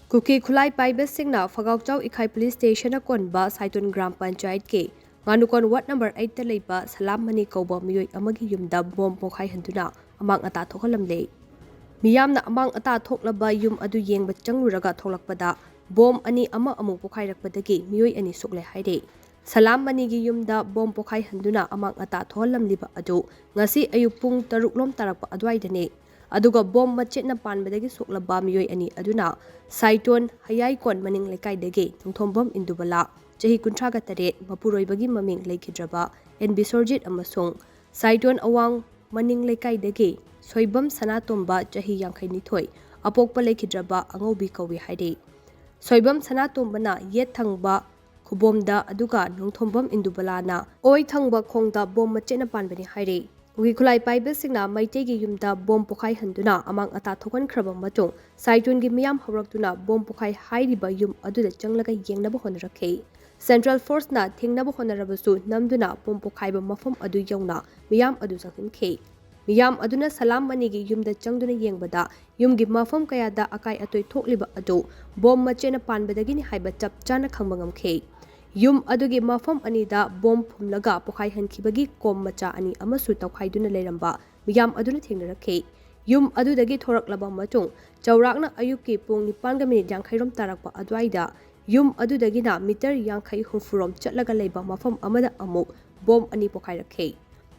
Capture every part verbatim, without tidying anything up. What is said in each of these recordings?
ꯀꯨꯀꯤ ꯈꯨꯠꯂꯥꯏ ꯄꯥꯏꯕꯁꯤꯡꯅ ꯐꯒꯥꯎꯆꯥꯎ ꯏꯈꯥꯏ ꯄꯨꯂꯤꯁ ꯁ꯭ꯇꯦꯁꯟꯅ ꯀꯣꯟꯕ ꯁꯥꯏꯇꯣꯟ ꯒ꯭ꯔꯥꯝ ꯄꯟꯆꯥꯌꯠꯀꯤ ꯉꯥꯅꯨꯀꯣꯟ ꯋꯥꯔꯗ ꯅꯝꯕꯔ ꯑꯩꯠꯇ ꯂꯩꯕ ꯁꯂꯥꯝ ꯃꯅꯤ ꯀꯧꯕ ꯃꯤꯑꯣꯏ ꯑꯃꯒꯤ ꯌꯨꯝꯗ ꯕꯣꯝ ꯄꯣꯈꯥꯏꯍꯟꯗꯨꯅ ꯑꯃꯥꯡ ꯑꯇꯥ ꯊꯣꯛꯍꯜꯂꯝꯂꯦ꯫ ꯃꯤꯌꯥꯝꯅ ꯑꯃꯥꯡ ꯑꯇꯥ ꯊꯣꯛꯂꯕ ꯌꯨꯝ ꯑꯗꯨ ꯌꯦꯡꯕ ꯆꯪꯂꯨꯔꯒ ꯊꯣꯛꯂꯛꯄꯗ ꯕꯣꯝ ꯑꯅꯤ ꯑꯃ ꯑꯃꯨꯛ ꯄꯣꯈꯥꯏꯔꯛꯄꯗꯒꯤ ꯃꯤꯑꯣꯏ ꯑꯅꯤ ꯁꯣꯛꯂꯦ ꯍꯥꯏꯔꯦ꯫ ꯁꯂꯥꯝ ꯃꯅꯤꯒꯤ ꯌꯨꯝꯗ ꯕꯣꯝ ꯄꯣꯈꯥꯏꯍꯟꯗꯨꯅ ꯑꯃꯥꯡ ꯑꯇꯥ ꯊꯣꯛꯍꯜꯂꯝꯂꯤꯕ ꯑꯗꯨ ꯉꯁꯤ ꯑꯌꯨꯛ ꯄꯨꯡ ꯇꯔꯨꯛ ꯂꯣꯝ ꯇꯥꯔꯛꯄ ꯑꯗꯨꯋꯥꯏꯗꯅꯤ꯫ ꯑꯗꯨꯒ ꯕꯣꯝ ꯃꯆꯦꯠꯅ ꯄꯥꯟꯕꯗꯒꯤ ꯁꯣꯛꯂꯕ ꯃꯤꯑꯣꯏ ꯑꯅꯤ ꯑꯗꯨꯅ ꯁꯥꯏꯇꯣꯟ ꯍꯌꯥꯏꯀꯣꯟ ꯃꯅꯤꯡ ꯂꯩꯀꯥꯏꯗꯒꯤ ꯅꯣꯡꯊꯣꯝꯕꯝ ꯏꯟꯗꯨꯕꯂꯥ, ꯆꯍꯤ ꯀꯨꯟꯊ꯭ꯔꯥꯒ ꯇꯔꯦꯠ, ꯃꯄꯨꯔꯣꯏꯕꯒꯤ ꯃꯃꯤꯡ ꯂꯩꯈꯤꯗ꯭ꯔꯕ ꯑꯦꯟ ꯕꯤꯁꯣꯔꯖꯤꯠ ꯑꯃꯁꯨꯡ ꯁꯥꯏꯇꯣꯟ ꯑꯋꯥꯡ ꯃꯅꯤꯡ ꯂꯩꯀꯥꯏꯗꯒꯤ ꯁꯣꯏꯕꯝ ꯁꯅꯥꯇꯣꯝꯕ, ꯆꯍꯤ ꯌꯥꯡꯈꯩꯅꯤꯊꯣꯏ, ꯑꯄꯣꯛꯄ ꯂꯩꯈꯤꯗ꯭ꯔꯕ ꯑꯉꯧꯕꯤ ꯀꯧꯏ ꯍꯥꯏꯔꯤ꯫ ꯁꯣꯏꯕꯝ ꯁꯅꯥꯇꯣꯝꯕꯅ ꯌꯦꯠ ꯊꯪꯕ ꯈꯨꯕꯣꯝꯗ, ꯑꯗꯨꯒ ꯅꯣꯡꯊꯣꯝꯕꯝ ꯏꯟꯗꯨꯕꯂꯥꯅ ꯑꯣꯏ ꯊꯪꯕ ꯈꯣꯡꯗ ꯕꯣꯝ ꯃꯆꯦꯠꯅ ꯄꯥꯟꯕꯅꯤ ꯍꯥꯏꯔꯤ꯫ ꯀꯨꯀꯤ ꯈꯨꯠꯂꯥꯏ ꯄꯥꯏꯕꯁꯤꯡꯅ ꯃꯩꯇꯩꯒꯤ ꯌꯨꯝꯗ ꯕꯣꯝ ꯄꯣꯈꯥꯏꯍꯟꯗꯨꯅ ꯑꯃꯥꯡ ꯑꯇꯥ ꯊꯣꯛꯍꯟꯈ꯭ꯔꯕ ꯃꯇꯨꯡ, ꯁꯥꯏꯇꯣꯟꯒꯤ ꯃꯤꯌꯥꯝ ꯍꯧꯔꯛꯇꯨꯅ ꯕꯣꯝ ꯄꯣꯈꯥꯏ ꯍꯥꯏꯔꯤꯕ ꯌꯨꯝ ꯑꯗꯨꯗ ꯆꯪꯂꯒ ꯌꯦꯡꯅꯕ ꯍꯣꯠꯅꯔꯛꯈꯤ꯫ ꯁꯦꯟꯇ꯭ꯔꯦꯜ ꯐꯣꯔꯁꯅ ꯊꯤꯡꯅꯕ ꯍꯣꯠꯅꯔꯕꯁꯨ ꯅꯝꯗꯨꯅ ꯕꯣꯝ ꯄꯣꯈꯥꯏꯕ ꯃꯐꯝ ꯑꯗꯨ ꯌꯧꯅ ꯃꯤꯌꯥꯝ ꯑꯗꯨ ꯆꯪꯁꯤꯟꯈꯤ꯫ ꯃꯤꯌꯥꯝ ꯑꯗꯨꯅ ꯁꯂꯥꯝ ꯃꯅꯤꯒꯤ ꯌꯨꯝꯗ ꯆꯪꯗꯨꯅ ꯌꯦꯡꯕꯗ ꯌꯨꯝꯒꯤ ꯃꯐꯝ ꯀꯌꯥꯗ ꯑꯀꯥꯏ ꯑꯇꯣꯏ ꯊꯣꯛꯂꯤꯕ ꯑꯗꯨ ꯕꯣꯝ ꯃꯆꯦꯠꯅ ꯄꯥꯟꯕꯗꯒꯤꯅꯤ ꯍꯥꯏꯕ ꯆꯞ ꯆꯥꯅ ꯈꯪꯕ ꯉꯝꯈꯤ꯫ ꯌꯨꯝ ꯑꯗꯨꯒꯤ ꯃꯐꯝ ꯑꯅꯤꯗ ꯕꯣꯝ ꯐꯨꯝꯂꯒ ꯄꯣꯈꯥꯏꯍꯟꯈꯤꯕꯒꯤ ꯀꯣꯝ ꯃꯆꯥ ꯑꯅꯤ ꯑꯃꯁꯨ ꯇꯧꯈꯥꯏꯗꯨꯅ ꯂꯩꯔꯝꯕ ꯃꯤꯌꯥꯝ ꯑꯗꯨꯅ ꯊꯦꯡꯅꯔꯛꯈꯤ꯫ ꯌꯨꯝ ꯑꯗꯨꯗꯒꯤ ꯊꯣꯔꯛꯂꯕ ꯃꯇꯨꯡ, ꯆꯥꯎꯔꯥꯛꯅ ꯑꯌꯨꯛꯀꯤ ꯄꯨꯡ ꯅꯤꯄꯥꯟꯒ ꯃꯤꯅꯤꯠ ꯌꯥꯡꯈꯩ ꯔꯣꯝ ꯇꯥꯔꯛꯄ ꯑꯗꯨꯋꯥꯏꯗ ꯌꯨꯝ ꯑꯗꯨꯗꯒꯤꯅ ꯃꯤꯇꯔ ꯌꯥꯡꯈꯩ ꯍꯨꯝꯐꯨ ꯔꯣꯝ ꯆꯠꯂꯒ ꯂꯩꯕ ꯃꯐꯝ ꯑꯃꯗ ꯑꯃꯨꯛ ꯕꯣꯝ ꯑꯅꯤ ꯄꯣꯈꯥꯏꯔꯛꯈꯤ꯫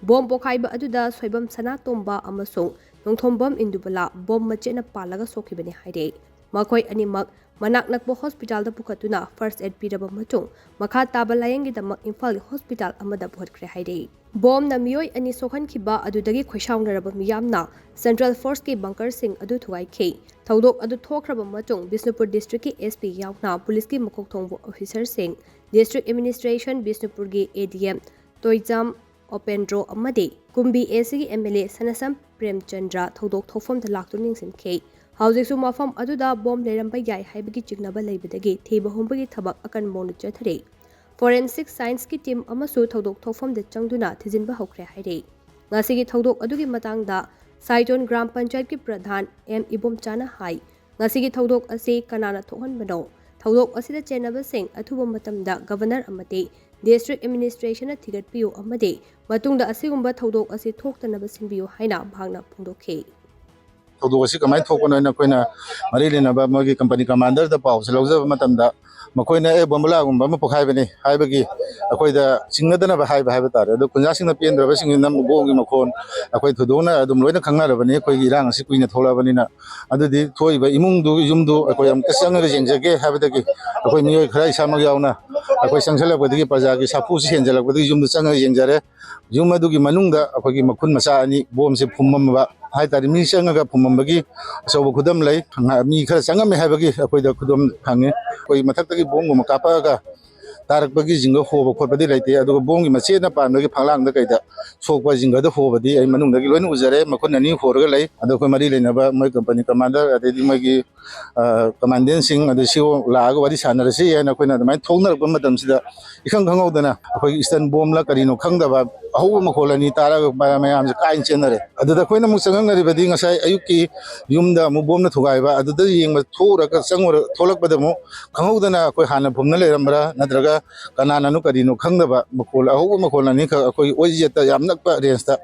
ꯕꯣꯝ ꯄꯣꯈꯥꯏꯕ ꯑꯗꯨꯗ ꯁꯣꯏꯕꯝ ꯁꯅꯥꯇꯣꯝꯕ ꯑꯃꯁꯨꯡ ꯅꯣꯡꯊꯣꯝꯕꯝ ꯏꯟꯗꯨꯕꯂꯥ ꯕꯣꯝ ꯃꯆꯦꯠꯅ ꯄꯥꯜꯂꯒ ꯁꯣꯛꯈꯤꯕꯅꯤ ꯍꯥꯏꯔꯦ꯫ ꯃꯈꯣꯏ ꯑꯅꯤꯃꯛ ꯃꯅꯥꯛ ꯅꯛꯄ ꯍꯣꯁꯄꯤꯇꯥꯜꯗ ꯄꯨꯈꯠꯇꯨꯅ ꯐꯥꯔꯁ ꯑꯦꯗ ꯄꯤꯔꯕ ꯃꯇꯨꯡ, ꯃꯈꯥ ꯇꯥꯕ ꯂꯥꯌꯦꯡꯒꯤꯗꯃꯛ ꯏꯝꯐꯥꯜꯒꯤ ꯍꯣꯁꯄꯤꯇꯥꯜ ꯑꯃꯗ ꯄꯨꯈꯠꯈ꯭ꯔꯦ ꯍꯥꯏꯔꯤ꯫ ꯕꯣꯝꯅ ꯃꯤꯑꯣꯏ ꯑꯅꯤ ꯁꯣꯛꯍꯟꯈꯤꯕ ꯑꯗꯨꯗꯒꯤ ꯈꯣꯏꯁꯥꯎꯅꯔꯕ ꯃꯤꯌꯥꯝꯅ ꯁꯦꯟꯇ꯭ꯔꯦꯜ ꯐꯣꯔꯁꯀꯤ ꯕꯪꯀꯔꯁꯤꯡ ꯑꯗꯨ ꯊꯨꯒꯥꯏꯈꯤ꯫ ꯊꯧꯗꯣꯛ ꯑꯗꯨ ꯊꯣꯛꯈ꯭ꯔꯕ ꯃꯇꯨꯡ, ꯕꯤꯁꯅꯨꯄꯨꯔ ꯗꯤꯁꯇ꯭ꯔꯤꯛꯀꯤ ꯑꯦꯁ ꯄꯤ ꯌꯥꯎꯅ ꯄꯨꯂꯤꯁꯀꯤ ꯃꯀꯣꯛ ꯊꯣꯡꯕ ꯑꯣꯐꯤꯁꯔꯁꯤꯡ, ꯗꯤꯁꯇ꯭ꯔꯤꯛ ꯑꯦꯗꯃꯤꯅꯤꯁꯇ꯭ꯔꯦꯁꯟ ꯕꯤꯁꯅꯨꯄꯨꯔꯒꯤ ꯑꯦ ꯗꯤ ꯑꯦꯝ ꯇꯣꯏꯖꯥꯝ ꯑꯣꯄꯦꯟꯗ꯭ꯔꯣ ꯑꯃꯗꯤ ꯀꯨꯝꯕꯤ ꯑꯦ ꯁꯤꯒꯤ ꯑꯦꯝ ꯑꯦꯜ ꯑꯦ ꯁꯅꯥꯁꯝ ꯄ꯭ꯔꯦꯝꯆꯟꯗ꯭ꯔ ꯊꯧꯗꯣꯛ ꯊꯣꯛꯐꯝꯗ ꯂꯥꯛꯇꯨꯅ ꯌꯦꯡꯁꯤꯟꯈꯤ꯫ ꯍꯧꯖꯤꯛꯁꯨ ꯃꯐꯝ ꯑꯗꯨꯗ ꯕꯣꯝ ꯂꯩꯔꯝꯕ ꯌꯥꯏ ꯍꯥꯏꯕꯒꯤ ꯆꯤꯡꯅꯕ ꯂꯩꯕꯗꯒꯤ ꯊꯤꯕ ꯍꯨꯝꯕꯒꯤ ꯊꯕꯛ ꯑꯀꯟꯕ ꯃꯑꯣꯡꯗ ꯆꯠꯊꯔꯤ꯫ ꯐꯣꯔꯦꯟꯁꯤꯛ ꯁꯥꯏꯟꯁꯀꯤ ꯇꯤꯝ ꯑꯃꯁꯨ ꯊꯧꯗꯣꯛ ꯊꯣꯛꯐꯝꯗ ꯆꯪꯗꯨꯅ ꯊꯤꯖꯤꯟꯕ ꯍꯧꯈ꯭ꯔꯦ ꯍꯥꯏꯔꯤ꯫ ꯉꯁꯤꯒꯤ ꯊꯧꯗꯣꯛ ꯑꯗꯨꯒꯤ ꯃꯇꯥꯡꯗ ꯁꯥꯏꯇꯣꯟ ꯒ꯭ꯔꯥꯝ ꯄꯟꯆꯥꯌꯠꯀꯤ ꯄ꯭ꯔꯙꯥꯟ ꯑꯦꯝ ꯏꯕꯣꯝꯆꯥꯅ ꯍꯥꯏ, ꯃꯁꯤꯒꯤ ꯊꯧꯗꯣꯛ ꯑꯁꯤ ꯀꯅꯥꯅ ꯊꯣꯛꯍꯟꯕꯅꯣ? ꯊꯧꯗꯣꯛ ꯑꯁꯤꯗ ꯆꯦꯟꯅꯕꯁꯤꯡ ꯑꯊꯨꯕ ꯃꯇꯝꯗ ꯒꯕꯔꯅꯔ ꯑꯃꯗꯤ ꯗꯤꯁꯇ꯭ꯔꯤꯛ ꯑꯦꯗꯃꯤꯅꯤꯁꯇ꯭ꯔꯦꯁꯟꯅ ꯊꯤꯒꯠꯄꯤꯌꯨ ꯑꯃꯗꯤ ꯃꯇꯨꯡꯗ ꯑꯁꯤꯒꯨꯝꯕ ꯊꯧꯗꯣꯛ ꯑꯁꯤ ꯊꯣꯛꯇꯅꯕ ꯁꯤꯟꯕꯤꯌꯨ ꯍꯥꯏꯅ ꯃꯍꯥꯛꯅ ꯐꯣꯡꯗꯣꯛꯈꯤ꯫ ꯊꯧꯗꯣꯛ ꯑꯁꯤ ꯀꯃꯥꯏꯅ ꯊꯣꯛꯄꯅꯣ ꯍꯥꯏꯅ ꯑꯩꯈꯣꯏꯅ ꯃꯔꯤ ꯂꯩꯅꯕ ꯃꯣꯏꯒꯤ ꯀꯝꯄꯅꯤ ꯀꯃꯥꯟꯗꯔꯗ ꯄꯥꯎꯁꯦ ꯂꯧꯖꯕ ꯃꯇꯝꯗ, ꯃꯈꯣꯏꯅ "ꯑꯦ, ꯕꯣꯝꯕꯨꯂꯥꯒꯨꯝꯕ ꯑꯃ ꯄꯣꯈꯥꯏꯕꯅꯤ" ꯍꯥꯏꯕꯒꯤ ꯑꯩꯈꯣꯏꯗ ꯆꯤꯡꯅꯗꯅꯕ ꯍꯥꯏꯕ ꯍꯥꯏꯕ ꯇꯥꯔꯦ꯫ ꯑꯗꯣ ꯈꯨꯟꯖꯥꯁꯤꯡꯅ ꯄꯦꯟꯗ꯭ꯔꯕꯁꯤꯡꯁꯤꯅ ꯕꯣꯝꯒꯤ ꯃꯈꯣꯟ ꯑꯩꯈꯣꯏ ꯊꯣꯏꯗꯣꯛꯅ ꯑꯗꯨꯝ ꯂꯣꯏꯅ ꯈꯪꯅꯔꯕꯅꯤ꯫ ꯑꯩꯈꯣꯏꯒꯤ ꯏꯔꯥꯡ ꯑꯁꯤ ꯀꯨꯏꯅ ꯊꯣꯛꯂꯛꯑꯕꯅꯤꯅ, ꯑꯗꯨꯗꯤ ꯊꯣꯛꯏꯕ ꯏꯃꯨꯡꯗꯨ, ꯌꯨꯝꯗꯨ ꯑꯩꯈꯣꯏ ꯑꯃꯨꯛꯇ ꯆꯪꯉꯒ ꯌꯦꯡꯖꯒꯦ ꯍꯥꯏꯕꯗꯒꯤ ꯑꯩꯈꯣꯏ ꯃꯤꯑꯣꯏ ꯈꯔ, ꯏꯁꯥꯃꯛ ꯌꯥꯎꯅ, ꯑꯩꯈꯣꯏ ꯆꯪꯁꯤꯜꯂꯛꯄꯗꯒꯤ, ꯄ꯭ꯔꯖꯥꯒꯤ ꯁꯥꯐꯨꯁꯤ ꯍꯦꯟꯖꯜꯂꯛꯄꯗꯒꯤ ꯌꯨꯝꯗꯨ ꯆꯪꯉꯒ ꯌꯦꯡꯖꯔꯦ꯫ ꯌꯨꯝ ꯑꯗꯨꯒꯤ ꯃꯅꯨꯡꯗ ꯑꯩꯈꯣꯏꯒꯤ ꯃꯈꯨꯟ ꯃꯆꯥ ꯑꯅꯤ ꯕꯣꯝꯁꯦ ꯐꯨꯝꯃꯝꯕ ꯍꯥꯏ ꯇꯥꯔꯦ, ꯃꯤ ꯆꯪꯉꯒ ꯐꯨꯝꯃꯝꯕꯒꯤ ꯑꯆꯧꯕ ꯈꯨꯗꯝ ꯂꯩ꯫ ꯃꯤ ꯈꯔ ꯆꯪꯉꯝꯃꯦ ꯍꯥꯏꯕꯒꯤ ꯑꯩꯈꯣꯏꯗ ꯈꯨꯗꯝ ꯐꯪꯉꯤ꯫ ꯑꯩꯈꯣꯏ ꯃꯊꯛꯇꯒꯤ ꯕꯣꯝꯒꯨꯝꯕ ꯀꯥꯞꯄꯛꯑꯒ ꯇꯥꯔꯛꯄꯒꯤ ꯖꯤꯡꯒ ꯍꯣꯕ ꯈꯣꯠꯄꯗꯤ ꯂꯩꯇꯦ, ꯑꯗꯨꯒ ꯕꯣꯝꯒꯤ ꯃꯆꯦꯠꯅ ꯄꯥꯟꯕꯒꯤ ꯐꯛꯂꯥꯡꯗ ꯀꯩꯗ ꯁꯣꯛꯄ ꯖꯤꯡꯒꯗ ꯍꯣꯕꯗꯤ ꯑꯩ ꯃꯅꯨꯡꯗꯒꯤ ꯂꯣꯏꯅ ꯎꯖꯔꯦ꯫ ꯃꯈꯨꯟ ꯑꯅꯤ ꯍꯣꯔꯒ ꯂꯩ꯫ ꯑꯗꯣ ꯑꯩꯈꯣꯏ ꯃꯔꯤ ꯂꯩꯅꯕ ꯃꯣꯏ ꯀꯝꯄꯅꯤ ꯀꯃꯥꯟꯗꯔ, ꯑꯗꯩꯗꯤ ꯃꯣꯏꯒꯤ ꯀꯃꯥꯟꯗꯦꯟꯁꯤꯡ ꯑꯗꯨ ꯁꯤ ꯂꯥꯛꯑꯒ ꯋꯥꯔꯤ ꯁꯥꯟꯅꯔꯁꯤ ꯍꯥꯏꯅ ꯑꯩꯈꯣꯏꯅ ꯑꯗꯨꯃꯥꯏꯅ ꯊꯣꯛꯅꯔꯛꯄ ꯃꯇꯝꯁꯤꯗ, ꯏꯈꯪ ꯈꯪꯍꯧꯗꯅ ꯑꯩꯈꯣꯏꯒꯤ ꯏꯁꯇꯟ ꯕꯣꯝꯂ ꯀꯔꯤꯅꯣ ꯈꯪꯗꯕ ꯑꯍꯧꯕ ꯃꯈꯣꯜ ꯑꯅꯤ ꯇꯥꯔꯒ ꯃꯌꯥꯝꯁꯦ ꯀꯥꯏꯅ ꯆꯦꯟꯅꯔꯦ꯫ ꯑꯗꯨꯗ ꯑꯩꯈꯣꯏꯅ ꯑꯃꯨꯛ ꯆꯪꯉꯛꯅꯔꯤꯕꯗꯤ ꯉꯁꯥꯏ ꯑꯌꯨꯛꯀꯤ ꯌꯨꯝꯗ ꯑꯃꯨꯛ ꯕꯣꯝꯅ ꯊꯨꯒꯥꯏꯕ, ꯑꯗꯨꯗ ꯌꯦꯡꯕ ꯊꯣꯛꯎꯔꯒ ꯆꯪꯉꯨꯔ ꯊꯣꯛꯂꯛꯄꯗ ꯑꯃꯨꯛ ꯈꯪꯍꯧꯗꯅ ꯑꯩꯈꯣꯏ ꯍꯥꯟꯅ ꯐꯨꯝꯅ ꯂꯩꯔꯝꯕ꯭ꯔꯥ, ꯅꯠꯇ꯭ꯔꯒ ꯀꯅꯥꯅꯅꯣ ꯀꯔꯤꯅꯣ ꯈꯪꯗꯕ ꯃꯈꯣꯜ, ꯑꯍꯧꯕ ꯃꯈꯣꯜ ꯑꯅꯤꯈꯛ ꯑꯩꯈꯣꯏꯒꯤ ꯑꯣꯏꯖꯦꯠꯇ ꯌꯥꯝ ꯅꯛꯄ ꯔꯦꯟꯖꯇ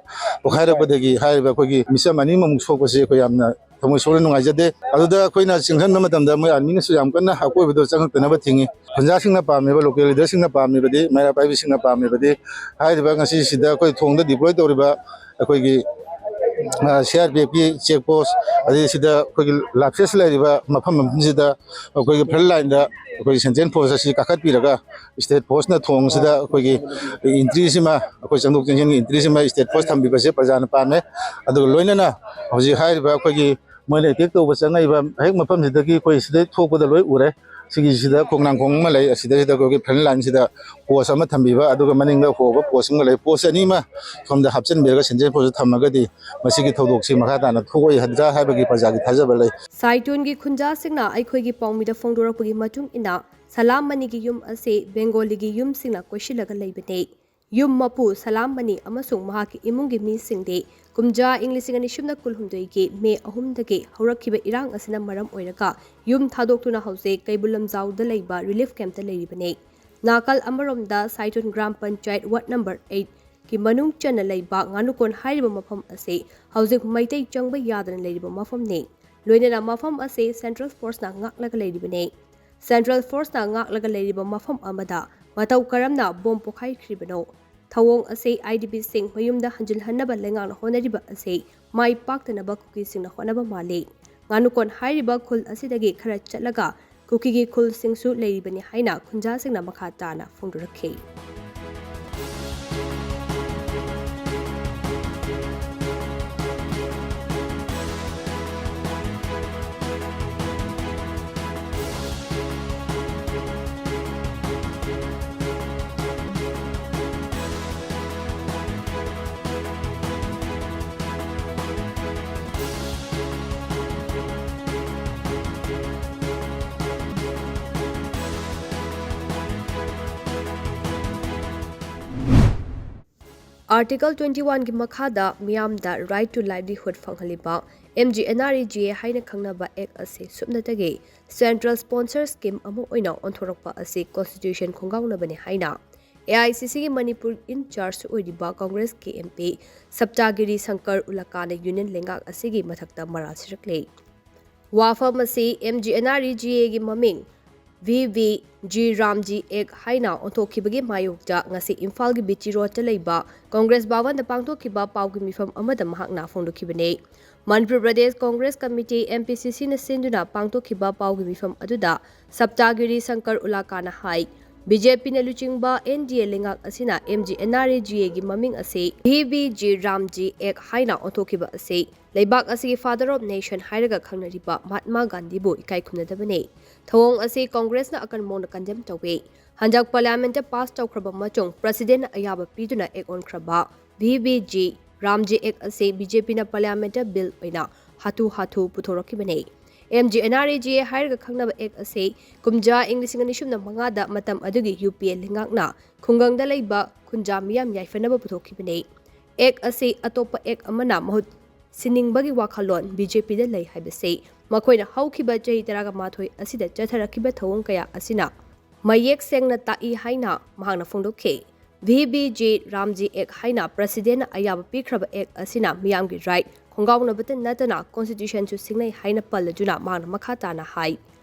ꯄꯣꯈꯥꯏꯔꯛꯄꯗꯒꯤ ꯍꯥꯏꯔꯤꯕ ꯑꯩꯈꯣꯏꯒꯤ ꯃꯤꯆꯝ ꯑꯅꯤꯃꯃꯨꯛ ꯁꯣꯛꯄꯁꯦ ꯑꯩꯈꯣꯏ ꯌꯥꯝꯅ ꯊꯃꯣꯏ ꯁꯣꯛꯅ ꯅꯨꯡꯉꯥꯏꯖꯗꯦ꯫ ꯑꯗꯨꯗ ꯑꯩꯈꯣꯏꯅ ꯆꯦꯟꯁꯤꯟꯕ ꯃꯇꯝꯗ ꯃꯣꯏ ꯑꯥꯔꯃꯤꯅꯁꯨ ꯌꯥꯝ ꯀꯟꯅ ꯑꯀꯣꯏꯕꯗꯣ ꯆꯪꯉꯛꯇꯅꯕ ꯊꯤꯡꯉꯤ꯫ ꯈꯨꯟꯖꯥꯁꯤꯡꯅ ꯄꯥꯝꯃꯤꯕ, ꯂꯣꯀꯦꯜ ꯂꯤꯗꯔꯁꯤꯡꯅ ꯄꯥꯝꯃꯤꯕꯗꯤ, ꯃꯩꯔꯥ ꯄꯥꯏꯕꯤꯁꯤꯡꯅ ꯄꯥꯝꯃꯤꯕꯗꯤ, ꯍꯥꯏꯔꯤꯕ ꯉꯁꯤꯁꯤꯗ ꯑꯩꯈꯣꯏ ꯊꯣꯡꯗ ꯗꯤꯄ꯭ꯂꯣꯏ ꯇꯧꯔꯤꯕ ꯑꯩꯈꯣꯏꯒꯤ ꯁꯤ ꯑꯥꯔ ꯄꯤ ꯑꯦꯐꯀꯤ ꯆꯦꯛ ꯄꯣꯁ, ꯑꯗꯩ ꯁꯤꯗ ꯑꯩꯈꯣꯏꯒꯤ ꯂꯥꯞꯁꯦꯁ ꯂꯩꯔꯤꯕ ꯃꯐꯝ ꯑꯁꯤꯗ ꯑꯩꯈꯣꯏꯒꯤ ꯐ꯭ꯔꯟ ꯂꯥꯏꯟꯗ ꯑꯩꯈꯣꯏꯒꯤ ꯁꯦꯟꯇ꯭ꯔꯦꯜ ꯐꯣꯔꯁ ꯑꯁꯤ ꯀꯥꯈꯠꯄꯤꯔꯒ ꯏꯁꯇꯦꯠ ꯐꯣꯔꯁꯅ ꯊꯣꯡꯁꯤꯗ ꯑꯩꯈꯣꯏꯒꯤ ꯏꯟꯇ꯭ꯔꯤꯁꯤꯃ, ꯑꯩꯈꯣꯏ ꯆꯪꯊꯣꯛ ꯆꯪꯁꯤꯟꯒꯤ ꯏꯟꯇ꯭ꯔꯤꯁꯤꯃ ꯏꯁꯇꯦꯠ ꯐꯣꯔꯁ ꯊꯝꯕꯤꯕꯁꯦ ꯄ꯭ꯔꯖꯥꯅ ꯄꯥꯝꯃꯦ꯫ ꯑꯗꯨꯒ ꯂꯣꯏꯅꯅ ꯍꯧꯖꯤꯛ ꯍꯥꯏꯔꯤꯕ ꯑꯩꯈꯣꯏꯒꯤ ꯃꯣꯏꯅ ꯑꯦꯇꯦꯛ ꯇꯧꯕ ꯆꯪꯉꯛꯏꯕ ꯍꯦꯛ ꯃꯐꯝꯁꯤꯗꯒꯤ ꯑꯩꯈꯣꯏ ꯁꯤꯗꯩ ꯊꯣꯛꯄꯗ ꯂꯣꯏ ꯎꯔꯦ꯫ ꯁꯤꯒꯤꯁꯤꯗ ꯈꯣꯡꯅꯥꯡꯈꯣꯡ ꯑꯃ ꯂꯩ, ꯑꯁꯤꯗꯩꯁꯤꯗ ꯑꯩꯈꯣꯏꯒꯤ ꯐ꯭ꯔꯟ ꯂꯥꯏꯟꯁꯤꯗ ꯄꯣꯁ ꯑꯃ ꯊꯝꯕꯤꯕ, ꯑꯗꯨꯒ ꯃꯅꯤꯡꯗ ꯍꯣꯕ ꯄꯣꯁ ꯑꯃꯒ ꯂꯩ꯫ ꯄꯣꯁ ꯑꯅꯤꯃ ꯁꯣꯝꯗ ꯍꯥꯞꯆꯤꯟꯕꯤꯔꯒ ꯁꯦꯟꯇ꯭ꯔꯦꯜ ꯐꯣꯔꯁꯇ ꯊꯝꯃꯒꯗꯤ ꯃꯁꯤꯒꯤ ꯊꯧꯗꯣꯛꯁꯤ ꯃꯈꯥ ꯇꯥꯅ ꯊꯣꯛꯑꯣꯏ ꯍꯥꯏꯗ꯭ꯔꯥ ꯍꯥꯏꯕꯒꯤ ꯄ꯭ꯔꯖꯥꯒꯤ ꯊꯥꯖꯕ ꯂꯩ꯫ ꯁꯥꯏꯇꯣꯟꯒꯤ ꯈꯨꯟꯖꯥꯁꯤꯡꯅ ꯑꯩꯈꯣꯏꯒꯤ ꯄꯥꯎꯃꯤꯗ ꯐꯣꯡꯗꯣꯔꯛꯄꯒꯤ ꯃꯇꯨꯡ ꯏꯟꯅ, ꯁꯂꯥꯝ ꯃꯅꯤꯒꯤ ꯌꯨꯝ ꯑꯁꯤ ꯕꯦꯡꯒꯣꯂꯤꯒꯤ ꯌꯨꯝꯁꯤꯡꯅ ꯀꯣꯏꯁꯤꯜꯂꯒ ꯂꯩꯕꯅꯤ꯫ ꯌꯨꯝ ꯃꯄꯨ ꯁꯂꯥꯝ ꯃꯅꯤ ꯑꯃꯁꯨꯡ ꯃꯍꯥꯛꯀꯤ ꯏꯃꯨꯡꯒꯤ ꯃꯤꯁꯤꯡꯗꯤ ꯀꯨꯝꯖꯥ ꯏꯪ ꯂꯤꯁꯤꯡ ꯑꯅꯤ ꯁꯨꯞꯅ ꯀꯨꯟꯍꯨꯝꯗꯣꯏꯒꯤ ꯃꯦ ꯑꯍꯨꯝꯗꯒꯤ ꯍꯧꯔꯛꯈꯤꯕ ꯏꯔꯥꯡ ꯑꯁꯤꯅ ꯃꯔꯝ ꯑꯣꯏꯔꯒ ꯌꯨꯝ ꯊꯥꯗꯣꯛꯇꯨꯅ ꯍꯧꯖꯤꯛ ꯀꯩꯕꯨꯜ ꯂꯝꯖꯥꯎꯗ ꯂꯩꯕ ꯔꯤꯂꯤꯐ ꯀꯦꯝꯞꯇ ꯂꯩꯔꯤꯕꯅꯤ꯫ ꯅꯥꯀꯜ ꯑꯃꯔꯣꯝꯗ ꯁꯥꯏꯇꯨꯟ ꯒ꯭ꯔꯥꯝ ꯄꯟꯆꯥꯌꯠ ꯋꯥꯔꯗ ꯅꯝꯕꯔ ꯑꯩꯠꯀꯤ ꯃꯅꯨꯡ ꯆꯟꯅ ꯂꯩꯕ ꯉꯥꯅꯨꯀꯣꯟ ꯍꯥꯏꯔꯤꯕ ꯃꯐꯝ ꯑꯁꯤ ꯍꯧꯖꯤꯛ ꯃꯩꯇꯩ ꯆꯪꯕ ꯌꯥꯗꯅ ꯂꯩꯔꯤꯕ ꯃꯐꯝꯅꯤ꯫ ꯂꯣꯏꯅꯅ ꯃꯐꯝ ꯑꯁꯤ ꯁꯦꯟꯇ꯭ꯔꯦꯜ ꯐꯣꯔꯁꯅ ꯉꯥꯛꯂꯒ ꯂꯩꯔꯤꯕꯅꯤ꯫ ꯁꯦꯟꯇ꯭ꯔꯦꯜ ꯐꯣꯔꯁꯅ ꯉꯥꯛꯂꯒ ꯂꯩꯔꯤꯕ ꯃꯐꯝ ꯑꯃꯗ ꯃꯇꯧ ꯀꯔꯝꯅ ꯕꯣꯝ ꯄꯣꯈꯥꯏꯈ꯭ꯔꯤꯕꯅꯣ? ꯊꯧꯑꯣꯡ ꯑꯁꯤ ꯑꯥꯏ ꯗꯤ ꯄꯤꯁꯤꯡ ꯃꯌꯨꯝꯗ ꯍꯟꯖꯤꯜꯍꯟꯅꯕ ꯂꯩꯉꯥꯛꯅ ꯍꯣꯠꯅꯔꯤꯕ ꯑꯁꯤ ꯃꯥꯏ ꯄꯥꯛꯇꯅꯕ ꯀꯨꯀꯤꯁꯤꯡꯅ ꯍꯣꯠꯅꯕ ꯃꯥꯜꯂꯤ꯫ ꯉꯥꯅꯨꯀꯣꯟ ꯍꯥꯏꯔꯤꯕ ꯈꯨꯜ ꯑꯁꯤꯗꯒꯤ ꯈꯔ ꯆꯠꯂꯒ ꯀꯨꯀꯤꯒꯤ ꯈꯨꯜꯁꯤꯡꯁꯨ ꯂꯩꯔꯤꯕꯅꯤ ꯍꯥꯏꯅ ꯈꯨꯟꯖꯥꯁꯤꯡꯅ ꯃꯈꯥ ꯇꯥꯅ ꯐꯣꯡꯗꯣꯔꯛꯈꯤ꯫ Article twenty one ꯒꯤ ꯃꯈꯥꯗ ꯃꯤꯌꯥꯝꯗ right to livelihood ꯐꯪꯍꯜꯂꯤꯕ M G N R E G A ꯍꯥꯏꯅ ꯈꯪꯅꯕ act ꯑꯁꯤ ꯁꯨꯞꯅꯇꯒꯤ central sponsor scheme ꯑꯃ ꯑꯣꯏꯅ ꯑꯣꯟꯊꯣꯔꯛꯄ ꯑꯁꯤ constitution ꯈꯣꯡꯒꯥꯎꯅꯕꯅꯤ ꯍꯥꯏꯅ A I C C ꯒꯤ ꯃꯅꯤꯄꯨꯔ in charge ꯑꯣꯏꯔꯤꯕ ꯀꯪꯒ꯭ꯔꯦꯁꯀꯤ M P Saptagiri Shankar ꯎꯂꯀꯥꯅ union ꯂꯩꯉꯥꯛ ꯑꯁꯤꯒꯤ ꯃꯊꯛꯇ ꯃꯔꯥꯜ ꯁꯤꯔꯛꯂꯦ꯫ ꯋꯥꯐꯝ ꯑꯁꯤ M G N R E G A ꯒꯤ ꯃꯃꯤꯡ V V G Ramji Act ꯍꯥꯏꯅ ꯑꯣꯟꯊꯣꯛꯈꯤꯕꯒꯤ ꯃꯥꯌꯣꯛꯇ ꯉꯁꯤ ꯏꯝꯐꯥꯜꯒꯤ B T Road ꯇ ꯂꯩꯕ ꯀꯪꯒ꯭ꯔꯦꯁ ꯚꯋꯟꯗ ꯄꯥꯡꯊꯣꯛꯈꯤꯕ ꯄꯥꯎꯒꯤ ꯃꯤꯐꯝ ꯑꯃꯗ ꯃꯍꯥꯛꯅ ꯐꯣꯡꯗꯣꯛꯈꯤꯕꯅꯤ꯫ Manipur Pradesh Congress committee, M P C C ꯅ ꯁꯤꯟꯗꯨꯅ ꯄꯥꯡꯊꯣꯛꯈꯤꯕ ꯄꯥꯎꯒꯤ ꯃꯤꯐꯝ ꯑꯗꯨꯗ ꯁꯞꯇꯥꯒꯤꯔꯤ ꯁꯪꯀꯔ ꯎꯂꯥꯀꯥꯅ ꯍꯥꯏ, B J P ꯅ ꯂꯨꯆꯤꯡꯕ N D A ꯂꯩꯉꯥꯛ ꯑꯁꯤꯅ M G N R E G A ꯒꯤ ꯃꯃꯤꯡ ꯑꯁꯤ V V G Ramji Act ꯍꯥꯏꯅ ꯑꯣꯟꯊꯣꯛꯈꯤꯕ ꯑꯁꯤ ꯂꯩꯕꯥꯛ ꯑꯁꯤꯒꯤ father of nation ꯍꯥꯏꯔꯒ ꯈꯪꯅꯔꯤꯕ ꯃꯍꯥꯠꯃꯥ ꯒꯥꯟꯙꯤꯕꯨ ꯏꯀꯥꯏ ꯈꯨꯝꯅꯗꯕꯅꯤ꯫ ꯊꯧꯑꯣꯡ ꯑꯁꯤ ꯀꯪꯒ꯭ꯔꯦꯁꯅ ꯑꯀꯟꯕ ꯃꯑꯣꯡꯗ condemn ꯇꯧꯏ꯫ ꯍꯟꯗꯛ parliament ꯇ pass ꯇꯧꯈ꯭ꯔꯕ ꯑꯃꯁꯨꯡ president ꯅ ꯑꯌꯥꯕ ꯄꯤꯗꯨꯅ act ꯑꯣꯟꯈ꯭ꯔꯕ V V G Ramji Act ꯑꯁꯤ B J P ꯅ parliament ꯇ bill ꯑꯣꯏꯅ ꯍꯥꯊꯨ ꯍꯥꯊꯨ ꯄꯨꯊꯣꯔꯛꯈꯤꯕꯅꯤ꯫ M G N R E G A ꯍꯥꯏꯔꯒ ꯈꯪꯅꯕ ꯑꯦꯛ ꯑꯁꯤ ꯀꯨꯝꯖꯥ ꯏꯪ ꯂꯤꯁꯤꯡ ꯑꯅꯤ ꯁꯨꯞꯅ ꯃꯉꯥꯗ ꯃꯇꯝ ꯑꯗꯨꯒꯤ ꯌꯨ ꯄꯤ ꯑꯦ ꯂꯩꯉꯥꯛꯅ ꯈꯨꯡꯒꯪꯗ ꯂꯩꯕ ꯈꯨꯟꯖꯥ ꯃꯤꯌꯥꯝ ꯌꯥꯏꯐꯅꯕ ꯄꯨꯊꯣꯛꯈꯤꯕꯅꯤ꯫ ꯑꯦꯛ ꯑꯁꯤ ꯑꯇꯣꯞꯄ ꯑꯦꯛ ꯑꯃꯅ ꯃꯍꯨꯠ ꯁꯤꯟꯅꯤꯡꯕꯒꯤ ꯋꯥꯈꯜꯂꯣꯟ ꯕꯤ ꯖꯦ ꯄꯤꯗ ꯂꯩ ꯍꯥꯏꯕꯁꯤ ꯃꯈꯣꯏꯅ ꯍꯧꯈꯤꯕ ꯆꯍꯤ ꯇꯔꯥꯃꯥꯊꯣꯏ ꯑꯁꯤꯗ ꯆꯠꯊꯔꯛꯈꯤꯕ ꯊꯧꯑꯣꯡ ꯀꯌꯥ ꯑꯁꯤꯅ ꯃꯌꯦꯛ ꯁꯦꯡꯅ ꯇꯥꯛꯏ ꯍꯥꯏꯅ ꯃꯍꯥꯛꯅ ꯐꯣꯡꯗꯣꯛꯈꯤ꯫ ꯚꯤ ꯕꯤ ꯖꯤ ꯔꯥꯝꯖꯤ ꯑꯦꯛ ꯍꯥꯏꯅ ꯄ꯭ꯔꯁꯤꯗꯦꯟꯅ ꯑꯌꯥꯕ ꯄꯤꯈ꯭ꯔꯕ ꯑꯦꯛ ꯑꯁꯤꯅ ꯃꯤꯌꯥꯝꯒꯤ ꯔꯥꯏꯠ ꯈꯣꯡꯒꯥꯎꯅꯕꯇ ꯅꯠꯇꯅ ꯀꯣꯟꯁꯇꯤꯇ꯭ꯌꯨꯁꯟꯁꯨ ꯁꯤꯡꯅꯩ ꯍꯥꯏꯅ ꯄꯜꯂꯗꯨꯅ ꯃꯍꯥꯛꯅ ꯃꯈꯥ ꯇꯥꯅ ꯍꯥꯏ,